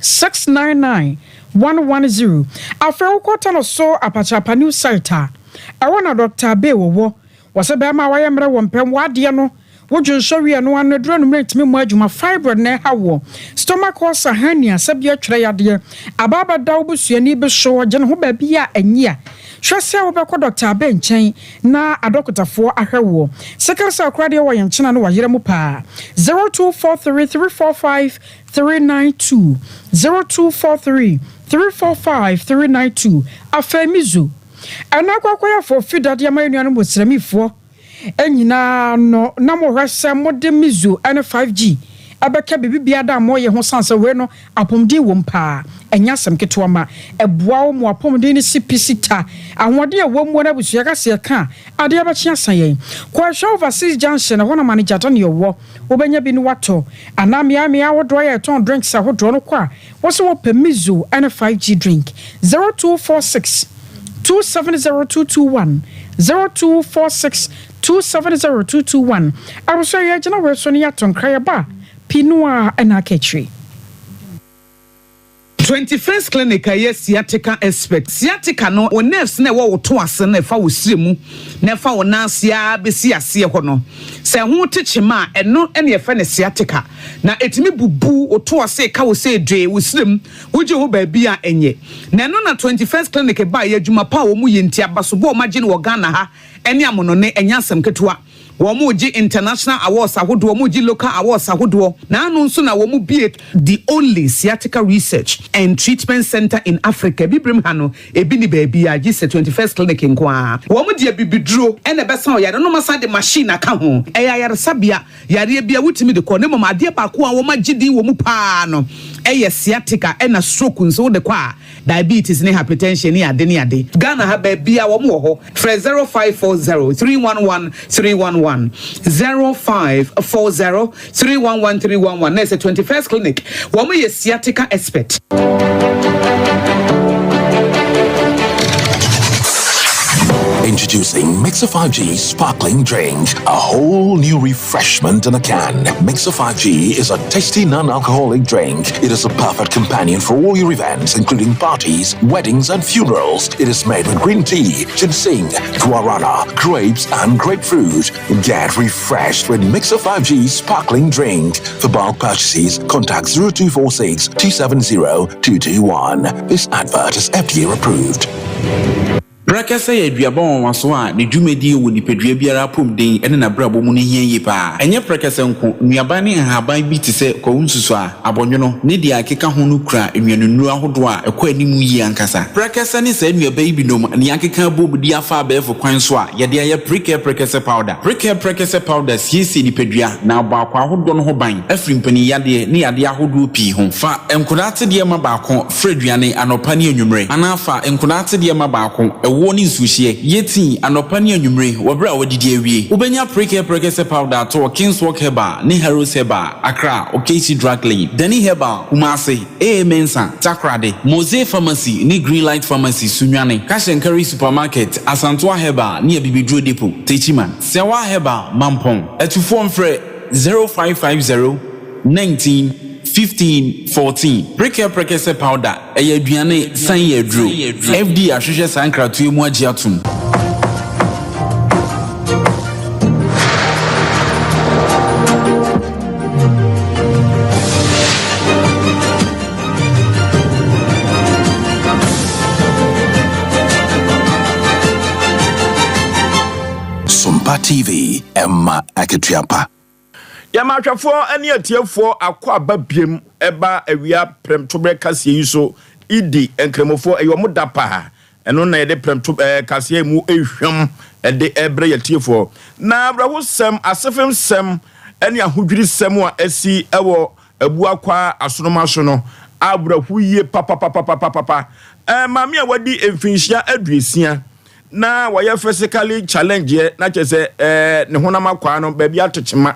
699 110. Afei wokɔtɔ no so Apakyapa new site a ɛwɔ na Dr Abe wɔwɔ. Wɔsɛ bɛrima a wayɛ mmerɛ wɔ mpɛm wadeɛ no, wodwo wie no ano aduro no ntumi mu adwuma, fibroid na ɛha wɔ, stomach ulcer, hernia, sɛbi atwerɛ yadeɛ aba abɛda wo busuani bi so, ɔgye ne ho baabi a anyi a, hwɛ sɛ wobɛkɔ Dr Abɛ nkyɛn na adɔkotafoɔ ahwɛ woɔ. Sickle cell koraa deɛ wɔ yɛn nkyena no wɔyerɛ mu paa. 0243 345 392, 0243 345 392. Afei mizu ɛna akɔakɔyɛfoɔ fi dadeɛ ama yɛn nuanom wɔ nyinaa no na mohwɛ sɛ mode Mizu ne 5G ɛbɛka biribi biara a moyɛ ho san sɛ wei no apɔmuden wɔ mu paa. Ɛnyɛ asɛm ketewa ma ɛboa wo mu apɔmuden no si pisi ta ahoɔden a ɛwɔ mu no. Abusua kaseɛ ka a adeɛ bɛkye asa yɛn. Kɔhwɛ Overseas Junction, ɛhɔ na manager ne ɛwɔ, wobɛnya bi no watɔ, anaa mmeammea ahodoɔ yɛ ɛtɔn drinks ahodoɔ no kɔ a, wɔsɛ wɔpɛ Mizu ne 5G drink. 0246 270221, 0246 270221. Abusua, yɛ gyina wɔ so no yɛato nkra yɛba pii no a ɛna aka akyire. 21st Clinic a ɛyɛ sciatica expert. Sciatica no, wo nerves na ɛwɔ wo to ase na ɛfa wo sire mu na ɛfa wo nan ase a bɛsi aseɛ hɔ no, sɛ ɛho te kyema a, ɛno ɛna yɛfrɛ no sciatica. Na ɛtumi bubu wo to ase ka wo sɛ edwe wo sire mu, wogye ho baabi a ɛnyɛ. Na ɛno na 21st Clinic ba yɛ adwuma pa a wɔn yɛ nti abasobɔ a wɔn agye no wɔ Ghana ha ɛne amonone, ɛnyɛ asɛm ketewa. Wɔn mo gye international awards ahodoɔ, wɔn gye local awards ahodoɔ. Na ano nso na wɔn bie the only sciatica research and treatment center in Africa. Bibirem ha no, ebi ni baabi a gye sɛ 21st Clinic nko ara. Wɔn deɛ bibiduro ɛna ɛbɛsan ɔyare no, ma de machine aka ho. Ɛyɛ ayaresabea, yareɛ bi a wotumi de kɔ ne mom. Adeɛ baako a wɔn agye din wɔ mu paa no ɛyɛ sciatica, ɛna stroke nso wode kɔ a, diabetes ne hypertension ne ade ne ade. Ghana ha baabi a wɔn wɔ hɔ, frɛ 0540 311 311, 0540 311 311. Na ɛsɛ 21st Clinic, wɔn yɛ sciatica expert. Introducing Mixer 5G Sparkling Drink, a whole new refreshment in a can. Mixer 5G is a tasty non-alcoholic drink. It is a perfect companion for all your events, including parties, weddings, and funerals. It is made with green tea, ginseng, guarana, grapes, and grapefruit. Get refreshed with Mixer 5G Sparkling Drink. For bulk purchases, contact 0246 270 221. This advert is FDA approved. Prɛkɛsɛ yɛ aduaba nwanwaso a ne dwumadie wɔ nipadua biara apɔmuden ne n'abrabɔ mu no hia yie paa. Ɛnyɛ prɛkɛsɛ nko, nnuaba ne nhaban bi te sɛ kwawu nsusuaa, abɔnwono, ne deɛ ɛkeka ho no kura nnuanennuro ahodoɔ a ɛkɔ anim yie ankasa. Prɛkɛsɛ ne saa nnuaba yi binom na yɛakeka abom de afa abɛɛfo kwan so a yɛde ayɛ Prekɛ Prɛkɛsɛ Powder. Prekɛ Prɛkɛsɛ Powder siesie nipadua na abɔ akwaa ahodoɔ no ho ban afiri mpaninyadeɛ ne yadeɛ ahodoɔ pii ho. Fa nkodaa atedeɛ ma baako Fra aduane anɔpa ne anwummere, anaa fa nkonaa atedeɛ ma baako, ɛwoɔ ne nsuohyeɛ. Yɛ tii anɔpa ne anwummere wɔ berɛ a woadidi awie. Wobɛnya Prekɛ Prɛkɛsɛ Powder atɔ wɔ Kingswalk Herbal ne Harrows Herbal, Accra, Okaishie Drug Lane, Dani Herbal, Kumasi, AA Mensah, Takoradi, Mosey Pharmacy ne Greenlight Pharmacy, Sunyani, Cash and Carry Supermarket, Asantoa Herbal ne Abibiduro Depot, Techiman, Sɛwa Herbal, Mampong. Atufoɔ mfrɛ 0550 19 15 14. Prekɛ prɛkɛsɛ powder, ɛyɛ aduane san yɛ aduro. FDA ahwehwɛ saa nkratoɔ yi mu agye atom. Sompa TV, ɛma akatua pa. Yɛma ahwɛfoɔ ne atiefoɔ akwaaba biem ɛba awia prɛmtoberɛ kaseɛ yi so Idi nkramofoɔ ɛyɛ wɔn da paa ɛno na yɛde prɛmto ɛɛ kaseɛ mu ehwam ɛde ɛbrɛ yɛ atiefoɔ na awerɛhosɛm asefemsɛm ɛne ahodwirisɛm a asi ɛwɔ Abuakwa Asonoma so no awerɛho yie papapapapapa ɛɛ maame a wadi mfinhyia aduosia na wɔyɛ physically challenge yɛ na kyerɛ sɛ ɛɛ ne honam akwaa no baabi ato kyema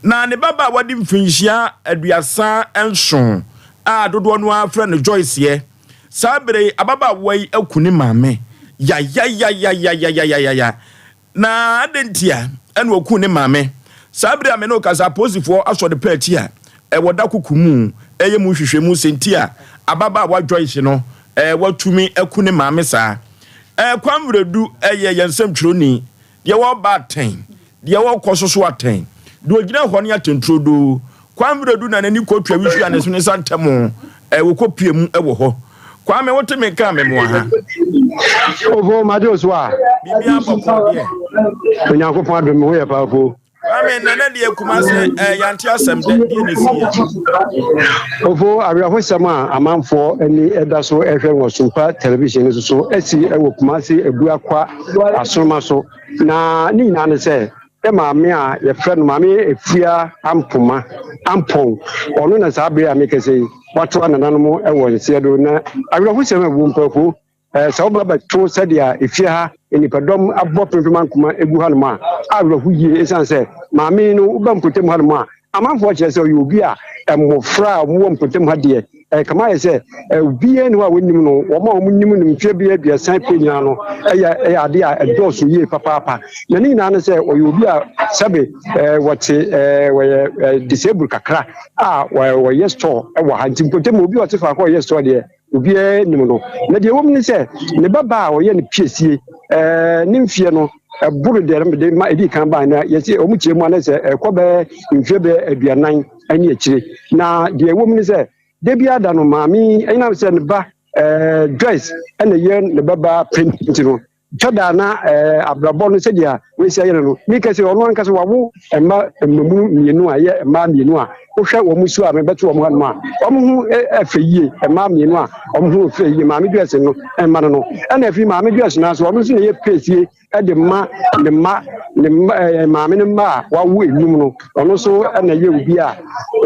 na ne baba a wadi mfinhyia 37 a dodoɔ no ara frɛ no Joyce yɛ saa bere yi ababaawa yi aku ne maame yayayayayayayaya Na adɛn ntia na ɔkuu ne maame? Saa bere a me ne wo kasa, apolisifoɔ asɔ ne paa akyi a ɛwɔ da koko mu reyɛ mu nhwehwɛmu sɛ nti a ababaawa Joyce no watumi aku ne maame saa. Kwame Wiredu yɛ yɛn nsɛmtwerɛni, deɛ ɔreba atɛn, deɛ ɔrekɔ so so atɛn, deɛ ɔgyina hɔ ne atɛnturodoo. Kwame Wiredu na n'ani kɔtua wisua ne so ne nsa ntɛm wɔkɔpue mu wɔ hɔ. Kwame wote me nka a memoa ha. Ofo magye wo so a. Biribiara bɔkɔɔ deɛ. Onyankopɔn adom me ho yɛ paa ofo. Kwame nana deɛ Kumase eh, yɛante asɛm dɛ deɛ na ɛsi yɛ. Ofo awerɛhosɛm a amanfoɔ ani da so ɛhwɛ wɔ Sompa television no so asi wɔ Kumase Abuakwa Asoroma so na ne nyinaa ne sɛ Yɛ maame a yɛfrɛ no Maame Afua Ampoma, Ampɔn, ɔno na saa bere a mekasa yi, watoa nananom wɔ nseɛ do. Na awerɛhosɛm a ɛwom paa sɛ woba bɛto sɛdeɛ efie ha nnipadɔm abɔ pempem ankoma egu hanom a, awerɛho yie esiane sɛ maame yi no woba mpɔtam hanom a, amanfoɔ kyerɛ sɛ ɔyɛ obi a mmofra a wɔwɔ mpɔtam ha deɛ Ɛkame ayɛ sɛ obiara nni hɔ a wɔnnim no. Wɔn a wɔnim no mfeɛ bɛyɛ 30 pɛ nyinaa no, ɛyɛ ɛyɛ adeɛ a ɛdɔɔso yie papaapa. Na ne nyinaa ne sɛ ɔyɛ obi a sɛbe wɔte wɔyɛ disabled kakra a wɔyɛ store wɔ ha. Nti mpɔtam obi a ɔte faako a ɔyɛ store deɛ obiara nim no. Na deɛ ɛwɔ mu ne sɛ ne babaa a ɔyɛ no piesie ne mfeɛ no ɛboro deɛ de ma ɛdi kan baa na yɛsi wɔn kyerɛ mu a na sɛ ɛkɔ bɛyɛ mfeɛ bɛyɛ 40 ne akyire. Na deɛ ɛwɔ mu ne sɛ, da biara da no maame yi ɛnam sɛ ne ba ɛɛ Joyce ɛna ɛyɛ ne babaa panyin nti no, twa da na ɛɛ abrabɔ no sɛdeɛ wɔasi ayɛ no no, meka sɛ ɔno ankasa wawo mma mmamunu mmienu a ɛyɛ mmaa mmienu a wohwɛ wɔn su a mebɛto wɔn hanom a wɔn ho ɛfɛ yie, mmaa mmienu a wɔn ho fɛ yie, maame Joyce no mma no no, ɛna afei maame Joyce no nso ɔno nso na ɛyɛ piesie de ma ne mma ne mma ɛɛ maame no mma a wawo enum no ɔno nso na ɛyɛ obi a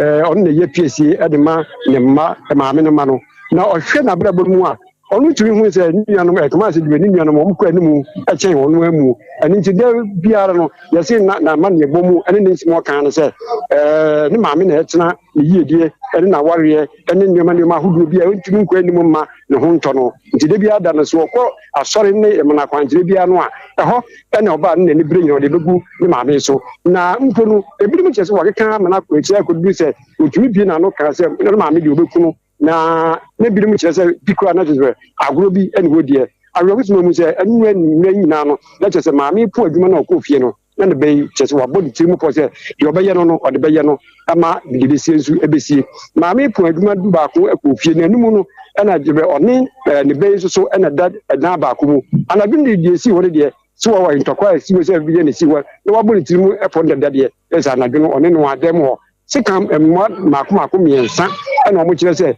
ɛɛ ɔno na ɛyɛ piesie de ma ne mma maame no mma no na ɔhwɛ n'abrabɔ mu a ɔno tumi hu sɛ ne nuanom ɛkama ase deɛ ne nuanom wɔn kɔ anim kyɛn wɔn amu ɛno nti dɛ biara no yɛse na n'ama ne ɛbɔ mu ɛne ne nsɛm ɔka no sɛ ɛɛ ne maame na ɛtena ne yiedie ɛne n'awareɛ ɛne nneɛma nneɛma ahodoɔ bi a ɔntumi nkɔ anim mma ne ho ntɔ no nti da biara da no so ɔkɔ asɔre ne ɛmana akwankyerɛ biara no a ɛhɔ ɛna ɔbaa no n'ani bere nyina ɔde bɛgu ne maame so na mpo no ebinom kyerɛ sɛ wakeka ama no akɔ akyiri akɔduru sɛ ɔtumi bie n'ano kaa sɛ ne maame deɛ ɔbɛku no na ne binom kyerɛ sɛ bi koraa na kyerɛ sɛ agorɔ bi ɛne hɔ deɛ awerɛhosɛm mu sɛ ɛno nnura nyinaa no na kyerɛ sɛ maame po adwuma no a ɔkɔɔ fie no. na ne ba yi, kyerɛ sɛ wabɔ ne tiri mu pɔ sɛ deɛ ɔbɛyɛ no no, ɔde bɛyɛ no ama deɛ ɛbɛsie nso ɛbɛsie. Maame yi pɔn adwuma du baako kɔɔ fie, n'anim no ɛna gyebɛ ɔne ne ba yi nso so ɛna da ɛdan baako mu. Anadwo no deɛ ɛsii hɔ no deɛ, sɛ wɔwɔ ntɔkwa a ɛsi hɔ sɛ bi na ɛsi hɔ na wabɔ ne tiri mu pɔ no dada deɛ, ɛsɛ anadwo no ɔne no adan mu hɔ. Sekan mmoa mmaako mmaako mmiɛnsa na wɔkyerɛ sɛ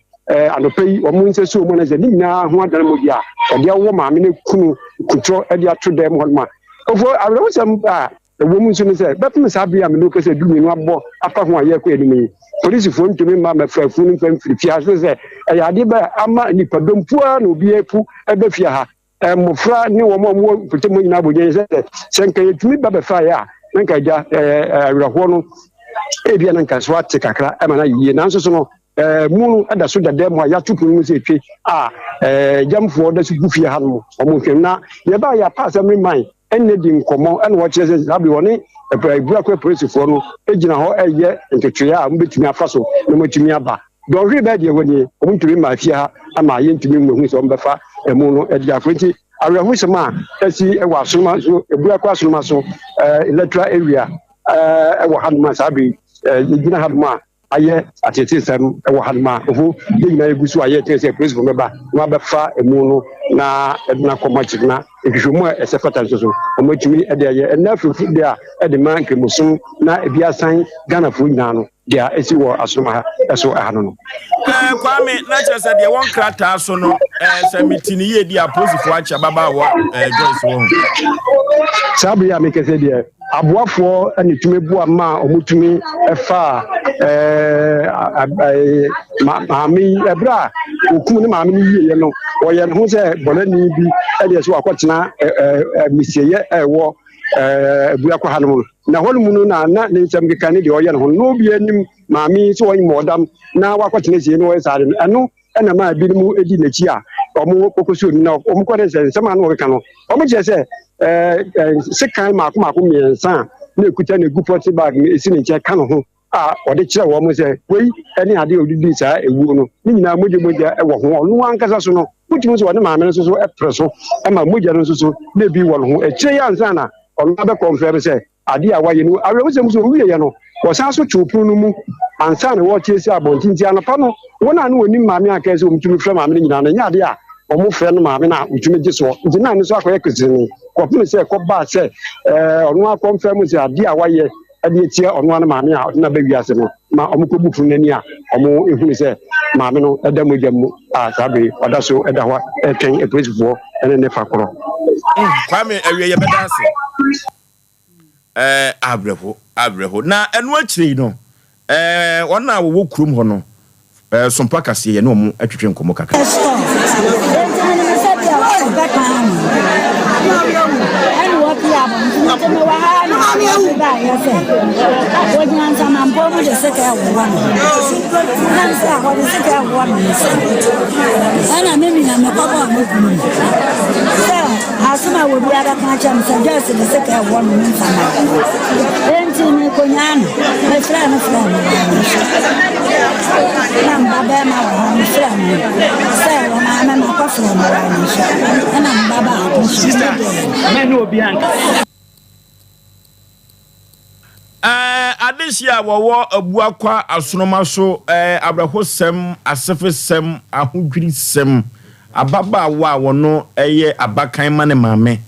anɔpa yi wɔn nsa si wɔn anasɛ ne nyinaa ho adane mogya a ɔde awɔ maame no kunu kutrɔ de ato dan mu hɔ nom a. Ofo awerɛhosɛm a ɛwɔ mu nso ne sɛ bɛpem saa bere a me ne wo kasa 12 abɔ afa ho a yɛrekɔ anim yi, polisifoɔ ntumi mma mmɛfa afunu no mfa mfiri fie ha so sɛ ɛyɛ adeɛ bɛ ama nnipadɔm pu ara na obiara apu ba fie ha. Mmofra ne wɔn a wɔwɔ mpɔtam hɔ nyinaa bɔ gyɛn sɛ sɛ nka yɛtumi ba bɛfaeɛ a na nka agya awerɛhoɔ no ebia na nka so ate kakra ma no ayɛ yie nanso so no mu no da so dada mu a yɛato pono mu sɛ etwe a gyamfoɔ da so gu fie ha no wɔn hwɛ na yɛbaa yɛapa asɛm reman ɛnna di nkɔmmɔ ɛna wɔkyerɛ sɛ saa bere wɔne Abuakwa apolisifoɔ no gyina hɔ reyɛ ntotoeɛ a wɔbɛtumi afa so na wɔatumi aba. Dɔnhwere bɛyɛ deɛ ɛwɔ nie, wɔntumi mmaa fie ha ama yɛntumi mmɛhu sɛ wɔbɛfa ɛmu no de akɔ. Nti awerɛhosɛm a asi wɔ Asonoma so, Abuakwa Asonoma so electoral area wɔ hanom a saa bere yi yɛgyina hanom a ayɛ ateetesɛm wɔ hanom a ɛho yɛn nyinaa yɛgu so a yɛretwɛn sɛ polisifo bɛba na wɔabɛfa emu no na ɛde no akɔ mɔkye na nhwehwɛmu a ɛsɛ fata nso so wɔatumi de ayɛ ɛnna afirifo de a ɛde ma nkramosom na ebi asan Ghanafoɔ nyinaa no deɛ ɛsi wɔ asoroma ha ɛso ɛha no no. Ɛɛ Kwame na kyerɛ sɛ deɛ wɔn krataa so no ɛɛ sɛ meti ne yie di apolisifoɔ akyi ababaawa ɛɛ Joyce wɔ ho. Saa bere a mekɛsɛ deɛ Aboafoɔ na ɛtumi boa ma wɔtumi faa maame yi. Ɛberɛ a wɔkum ne maame no wieɛ no, wɔyɛ ne ho sɛ bɔnani bi ɛdeɛ sɛ wakɔtena mesieɛ ɛwɔ Abuakɔ ha no mu. Na hɔ no mu no na na ne nsɛm keka ne deɛ ɔyɛ ne ho no, na obi anim maame yi sɛ ɔnyɛ ɔdam na wakɔtena sie na ɔyɛ saa de no, ɛno ɛna maa ebinom di n'akyi a wɔkɔkɔsuo no na wɔkɔ ne sɛ nsɛm a na wɔkeka no wɔkyerɛ sɛ ɛɛ sekan mako mako mmiɛnsa a na ekuta na egu pɔte bag no esi ne nkyɛn ka ne ho a ɔde kyerɛ wɔn sɛ wei ne adeɛ a ɔde dii saa ewuo no ne nyinaa mogya mogya wɔ ho ɔno ankasa so no wotumi sɛ ɔne maame no nso so pere so ma mogya no nso so na ebi wɔ ne ho akyire yi ansa na ɔno abɛkɔnfɛm sɛ Ade a wayɛ no awerɛhosɛm sɛ ɔwieeɛ no, wɔsan so too pono no mu ansa na wɔrete asi abɔnten. Nti anɔpa no, wɔn a na wɔnim maame a anka ɛsɛ sɛ wɔtumi frɛ maame no nyinaa no, ɛnyɛ adeɛ a wɔfrɛ no maame no a wɔtumi gye soɔ. Nti na ɛno nso akɔyɛ keserenee kɔpem sɛ ɛkɔbaa sɛ ɔno ara kɔnfɛm sɛ adeɛ a wayɛ de atia ɔno ara ne maame a ɔde no aba wiase no ma wɔkɔbu pono no ani a wɔhunu sɛ maame no da mogya mu a saa bere ɔda so da hɔ retwɛn apolisifoɔ ne ne fa korɔ. Kwame, awie yɛbɛda ase. Ɛɛ awerɛho, awerɛho. Na ɛno akyire yi no, ɛɛ wɔn a wɔwɔ kurom hɔ no, ɛɛ Sompa kaseɛ yɛne wɔn twetwe nkɔmmɔ kakra. Store. Enti menim sɛ bia ɔbɛka ama ɛne wɔpie abɔnten nti mewɔ ha na ɔde baeɛ sɛ wɔgyina nsamampɔ mu de sika ɛwowɔ no nam sɛ wɔde sika ɛwowɔ no nsa ɛna me nua mekɔbɔɔ me kunu sɛ Asem a obiara bɛka akyerɛ me sɛ Joyce de sika ɛwɔ no memfa ma no. Enti mekonyaa no, mefrɛɛ no frɛɛ no waa me so. Na me ba bɛrima wɔ hɔ, mefrɛɛ no sɛ wɔ maame makɔfrɛ no waa me so. Ɛna me ba baako nso, ne deɛ. Ɛɛ, adehye a wɔwɔ Abuakwa Asoroma so, ɛɛ, awerɛhosɛm, asefesɛm, ahodwirisɛm, ababaawa a ɔno yɛ abakan ma ne maame,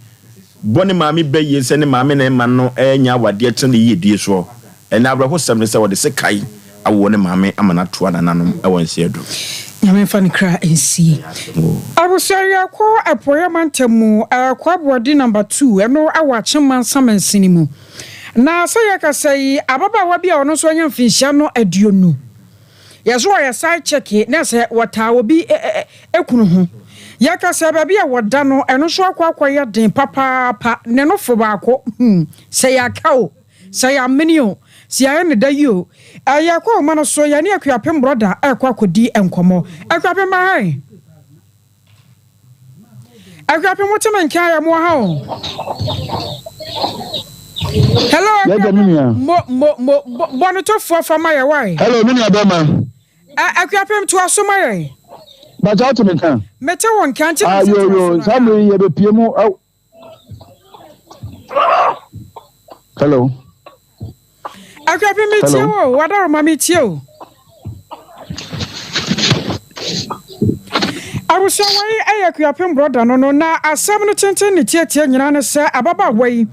bɔ ne maame bɛ yie sɛ ne maame na ɛma no nya awadeɛ tena ne yiedie soɔ. Ɛnɛ awerɛhosɛm ne sɛ wɔde sekan awoɔ ne maame ama no atoa nananom wɔ nseɛ do. Nyame mfa ne kra nsie. Abusua yi ɛkɔ apueɛ mantam mu ɛkɔ Aboadi number two ɛno ɛwɔ Akyem Mansa mansini mu. Na sɛ yɛkasa yi ababaawa bi a ɔno nso anya mfinhyia no aduonu yɛso ɔyɛ side chick na sɛ wɔtaa obi kunu ho. Yɛkasa baabi a wɔda no ɛno nso akɔ akɔyɛ den papaapa ne nofo baako hmm sɛ yɛaka o. Sɛ yɛamene o, sɛ yɛayɛ no da yi o, eh, yɛkɔ ɔma no so, yɛne Akuapem brɔda ɛrekɔ akɔdi nkɔmmɔ. Akuapem ba ha ɛ. Akuapem wote me nka yɛ mo ha o. Hello Akuapem, mo, mo, mo, bɔ no tofoɔ fa ma yɛ wae. Hello, me nua bɛma. Akuapem toa so ma yɛn. Bàtà wote me nka? Mete wo nka nti na mese toa so no. Saa mmere yi yɛbɛpie mu. Hello. Akuapem mi tie wo, wadaroma mi tie o. Abusua wei yɛ Akuapem brɔda no no na asɛm no tenten ne tiatia nyinaa ne sɛ ababaawa yi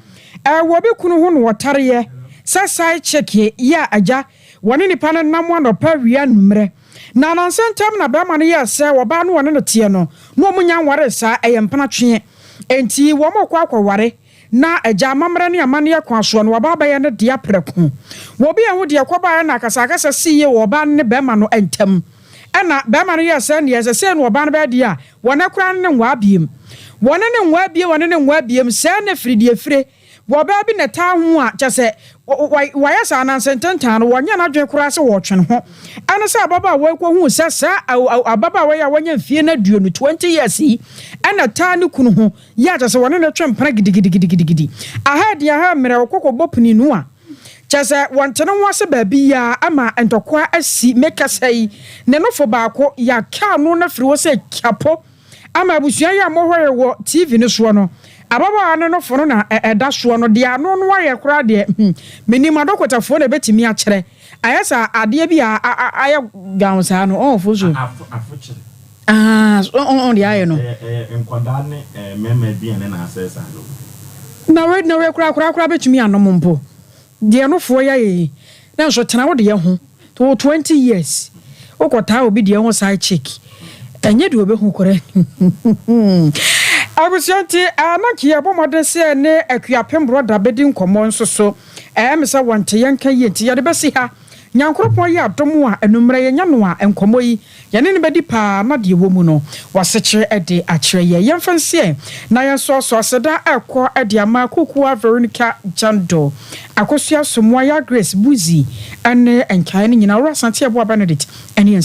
wɔ bi kunu ho na wɔtareɛ sɛ side chick yɛ a agya wɔne nipa no nam anɔpa awia anummerɛ na nansa ntam na bɛrima no yɛɛ sɛ ɔbaa no wɔne no teɛ no na wɔn nya nwaree saa ɛyɛ mpena tweɛ enti wɔn kɔ akɔware Na agya amammerɛ ne amanneɛ kwan soɔ no, waba abɛyɛ ne dea prɛko. Wɔ obi anhu deɛ ɛkɔbaeɛ na akasakasa siiɛ wɔ ɔbaa no ne barima no ntam. Ɛnna barima no yɛɛ sɛ neɛ ɛsɛ sei na ɔbaa no bɛyɛ deɛ a, wɔn koraa ne no nwaa biem. Wɔne no nwaa biem, wɔne no nwaa biem, sɛɛ na firi deɛ fire. Wɔ ɔbaa bi na ɛtaa ho a, kyerɛ sɛ, wayɛ saa ananse ntentan no, wɔnyɛ n'adwene koraa sɛ wɔretwe ne ho. Ɛne sɛ ababaawa yi kɔhuu sɛ saa ababaawa yi a wanya mfie no aduonu, 20 years yi, ɛna ɛtaa ne kunu ho. Yɛ a kyerɛ sɛ wɔne no twe mpena gidigidigidigidi. Aha adi aha mmerɛ ɔkɔ kɔbɔ pini no a, kyerɛ sɛ wɔnte ne ho ase baabiara ama ntɔkwa asi. Me kasa yi, ne nofo baako, yɛaka ano no afiri hɔ sɛ kyapo ama abusua yi a mohwɛre wɔ TV no soɔ no. Ababaawa no nofo no na ɛda soɔ no, deɛ ano no ayɛ koraa deɛ, hmm, mennim, adɔkotafoɔ na ɛbɛtumi akyerɛ. Ayɛ sɛ adeɛ bi a ayɛ gawn saa no, ɔn fo so. Afokyere. Ah, ɔn deɛ ayɛ no. Ɛyɛ nkwadaa ne mmarima aduane na asɛe saa no. Na wei na wei koraa koraa koraa bɛtumi anom mpo. Deɛ no foɔ yɛ yi, na nso tena wo deɛ ho. Wo 20 years, wokɔ taa obi deɛ ho side chick. Ɛnyɛ deɛ ɔbɛhu koraa. Abusua nti, na nka yɛbɔ mmɔden sɛ yɛne Akuapem brɔda bɛdi nkɔmmɔ nso so. Ɛyɛ me sɛ wɔnte yɛn nka yie nti yɛde bɛsi ha. Nyankoropɔn yɛ adom a anummerɛ yɛnya no a nkɔmmɔ yi yɛne no bɛdi paa na deɛ ɛwɔ mu no wasekyerɛ de akyerɛ yɛn. Yɛmfa nsiɛ na yɛnsɔɔsɔ aseda ɛkɔ de ama Kukuwa Veronica Jando, Akosua Somoa, Yaa Grace, Buzi ne nkaeɛ no nyinaa, Owura Asante Aboah Benedict ne yɛn.